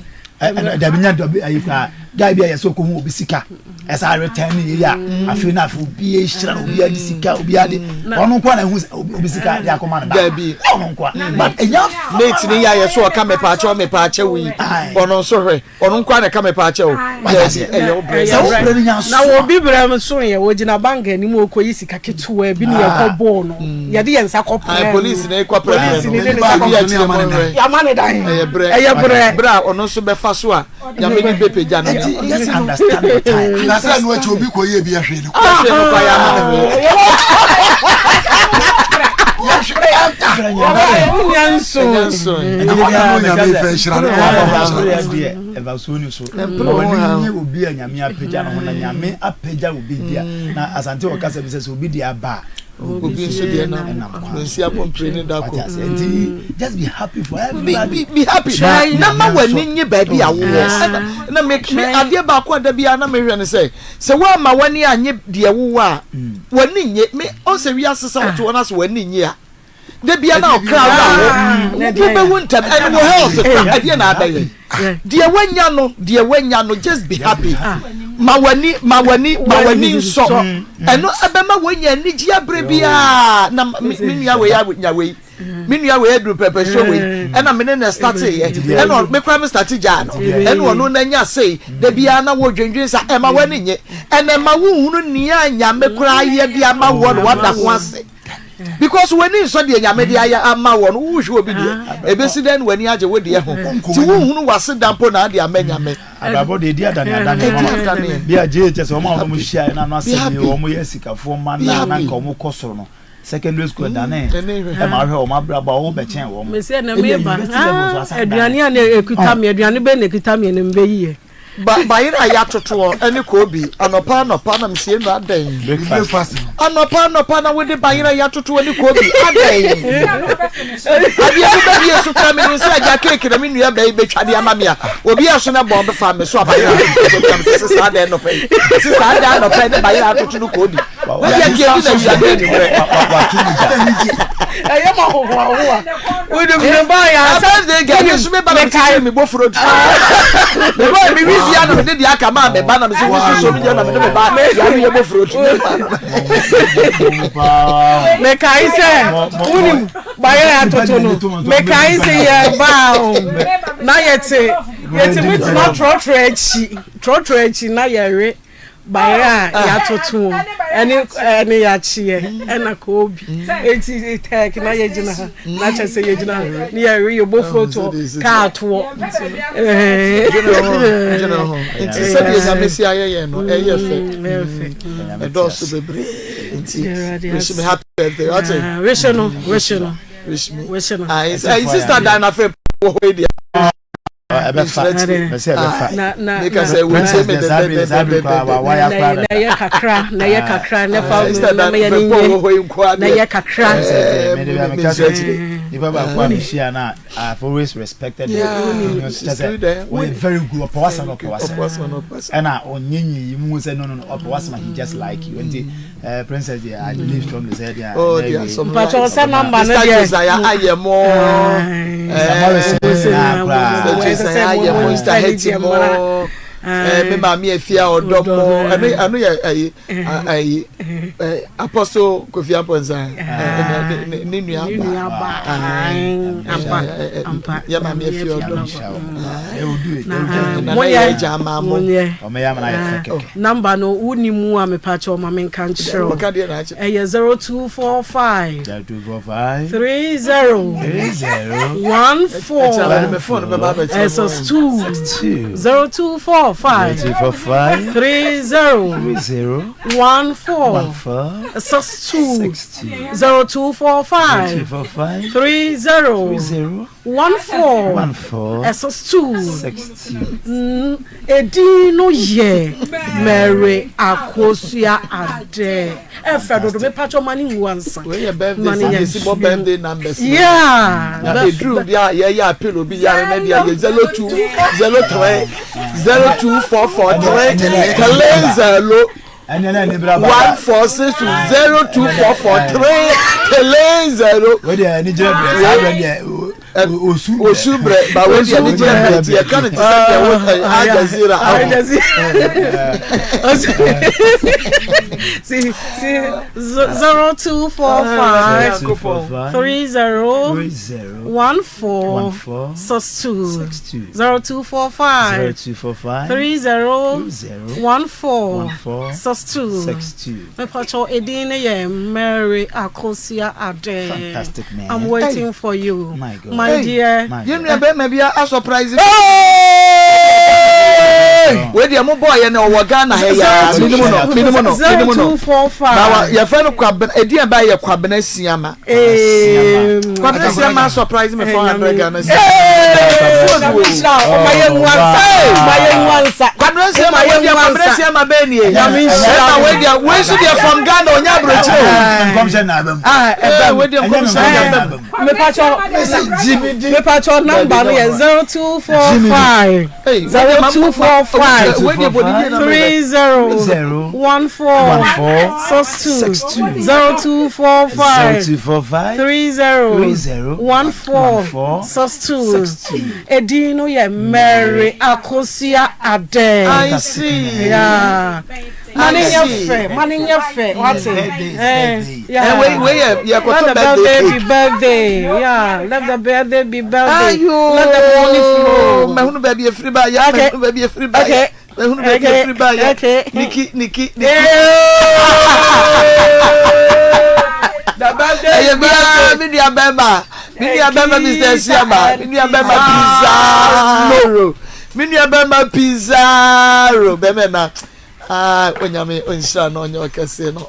dabi nya dabi ayi kura. Guy bi a yɛsɛ ɔkɔhu obi sika ɛsɛ return ne yie a afei na afei obi ahyira no obi adi sika obi adi ɔno nko na ehu obi sika de akɔma no ba dabi ɔno nko a but enya mate ne yɛ ayɛ so ɔka mepaakyɛw mepaakyɛw yi ɔno nso hwɛ ɔno nko na ɛka mepaakyɛw dabi ɛyɛ wo brɛ sɛ wo brɛ no nya so na obi brɛ no so yɛ wɔgyina bank anim ɔkɔyi sika ketewa bi ne yɛkɔ bɔɔl no yɛde yɛn nsa kɔ pɛrɛ polisi ne kɔ pɛrɛ no ne nsa kɔ pɛrɛ yamma ne dan ɛyɛ brɛ ɛyɛ brɛ brɛ a ɔno nso bɛfa so a nyame de bɛpagya no nti let's understand the time na sɛ no akyi obi kɔ yɛ bi ahwɛ no ahwɛ no kɔ yɛ ama no obi a nyame apagya no ho na nyame apagya obi di a na asante wɔ kasa bi sɛ sɛ obi di aba a obi nso deɛ nam kwan nsi abɔmpire ne da ko nti just be happy for everybody be, be happy na ma w'ani nye baabi a wowɔ ɛna na me me adeɛ baako a da biara na mehwɛ no sɛ sɛ woama w'ani anye deɛ wowɔ a mm. w'ani nye me ɔsɛ wiase sɛ wote hɔ no sɛ w'ani nye a da bia na ɔkra wura hɔ wobɛwu ntɛm ɛne wo health kora ɛdeɛ na abɛyɛ deɛ wanya no deɛ wanya no just be happy ma w'ani ma w'ani ma w'ani nsɔ ɛno ɛbɛma wanya anigye abere biara na me nua wei anya wei me nua wei aduru pɛpɛ so wei ɛna me ne na starte yɛ ɛna me kora me starte gyaa no ɛna ɔno na nya sei da biara na wɔdwendwen sa ɛma w'ani nye ɛna ɛma wohunu nea nyame koraa yɛ de ama wɔ no wada ho ase. Because w'ani nsɔ deɛ Nyame de ayɛ ama wɔ no, wohwɛ obi deɛ, ɛbɛsi dɛn na w'ani agye wo deɛ ho? Nti wonhunu w'aseda mpo na ade ama Nyame. Abrabɔ deɛ ɛdi adane adane Ɛdi adane. Bi a JHS wɔn a wɔn hyia na ano asɛm yi wɔn yɛ sikafoɔ mma na na nka wɔn kɔ soro no secondary school ɛdane ɛma ahwɛ wɔn abrabɔ a wɔn bɛkyɛn wɔn. Mesi ɛna meba aduane a na ekuta mi aduane bɛ na ekuta mi ɛna mbɛ yie. Ba bayerɛ a yɛatotoɔ ne koobi anɔpa anɔpa na mesie no adɛn? Breakfast. Anɔpa anɔpa na wode bayerɛ a yɛatotoɔ ne koobi adɛn? Adeɛ bi bɛbie so koraa menim sɛ agya keeki na me nua bɛyi bɛtwa de ama me a obi ɛso na bɔn bɛfa me so a bayerɛ atoto na mese saa dɛn nɔpa yi se saa dɛn anɔpa yi ne bayerɛ atoto no koobi wode akeeki na wia ne anwummerɛ. Ɛyɛ ma hohoahoa. Wode me ba yɛ asa. Birthday girl me nso me ba na me sisi me bɔ furo tu. Me ba me wi bia na me de deɛ aka maa me ba na me sɛ me soso me deɛ na me de me ba yɛ awi yɛ bɔ furo tu. Me kae sɛ wonim bayɛ atoto no me kae sɛ yɛ ba o na yɛte yɛtumi tena trɔtrɔ akyi trɔtrɔ akyi na yɛwe. Bayerɛ a yɛatoto ɛne ɛne yɛakyeɛ ɛna koobi eti tɛk na yɛgyina ha na kyɛ sɛ yɛgyina ha ne yɛwe yɛbɔ fotoɔ kaa toɔ. Nti sɛdeɛ nyame si ayɛ yɛn no ɛyɛ fɛ ɛdɔɔso bebree nti wish me happy birthday ɔte. Wish no wish no wish me wish no. Ayi sister dan na fɛ wɔ hɔ yi deɛ. ɛbɛfa mɛsɛ ɛbɛfa meka sɛ wɔtie me dɛdɛdɛdɛdɛ na ɛyɛ kakra na ɛyɛ kakra na fa na mɛyɛ ne nye na ɛyɛ kakra nipa baako a mehyia na I've always respected him wɔyɛ very good ɔpɛ wasɛm ɔpɛ wasɛm ɛna ɔnyɛ nyiyi mu sɛ no no no ɔpɛ wasɛm he just like you nti Eh, princess deɛ I believe strongly sɛ deɛ. Oh deɛ some Mpatsɔ ɔsɛ namba no deɛ. Mr Josiah ayɛ mo. Mr Josiah ayɛ mo Mr Hetty mo. Eh, me maame afia ɔdɔ mo. Ɛno ɛno yɛ ɛyi ɛyi Apostle Kofi Amponsah ne nua ba. Ampa ampa. Yɛ maame afia ɔdɔ. Nana yɛ agya ama mo. Number no wo ni mu a mepakyɛw ma menka nkyerɛ wo. Ɛyɛ 0245 30 14 ɛsɛ 2 0245 30 14 62 0245 30 14 ɛsɛ 2 Edin no yɛ Mary Akosua Adeh. Ɛfɛ dodo me pakyɛ ma ne nwu ansa. Wei yɛ birthday sɛ yɛsi bɔ birthday numbers. Yeah. Na eduru bi a yɛyɛ appeal obi yare na bi a yɛ 02 03 0244 3 3 0 1 4 6 2 0 2 4 4 3 3 0. Wei deɛ ɛni gyina bi saa bɛ deɛ. Osu osu brɛ ba wei deɛ ne gyina brɛ ti yɛka no te sɛ deɛ wo Al Jazeera Al Jazeera. See, see, 0245 30 14 62 0245 30 14 62. Mepacho edin ne yɛ Mary Akosia Ade. Fantastic man. I'm waiting hey. for you. My God. My hey. dear. Yɛn nua bɛrima bi a surprise. Wei deɛ mo bɔɔ yɛ no ɔwɔ Ghana ha yi ara. Minimu no, minimu no, minimu no. 0245. Na wa yɛfrɛ no Kwabena, edin a ɛba yɛ Kwabena Siama. Kwabena Siama surprise me 400 Ghana cedis. Kwabena Siama wei deɛ Kwabena Siama bɛɛ nie. Ɛna wei deɛ wei nso deɛ from Ghana ɔnyɛ aburokyire o. Nkɔmhyɛ na abam. Ah, ɛbɛm. Wei deɛ nkɔmhyɛ na abam. Mepatwɔ mepatwɔ number no yɛ 0245 0245 30 14 62 0245 30 14 62. Edin no yɛ Mary Akosua Adeh. I see. Yeah. Ma ne nyɛ fɛ, ma ne nyɛ fɛ, wate. Eh, yeah. Wei wei yɛ yɛ Let kɔtɔ the birthday birthday be cake. birthday. Yeah, let the birthday be birthday. Ayo, Let the money flow. mahunu baabi efiri ba yɛ, Okay. mahunu baabi efiri ba yɛ, Okay. mahunu baabi Okay. efiri ba yɛ. Okay. Niki, Niki, Niki. Ɛyɛ biara mi nua bɛrima, mi nua bɛrima Mr. Asiama, mi nua bɛrima Pizarro, mi nua bɛrima Pizarro, bɛrima na ah onyame onhyira no ɔnyɛ ɔkɛseɛ no.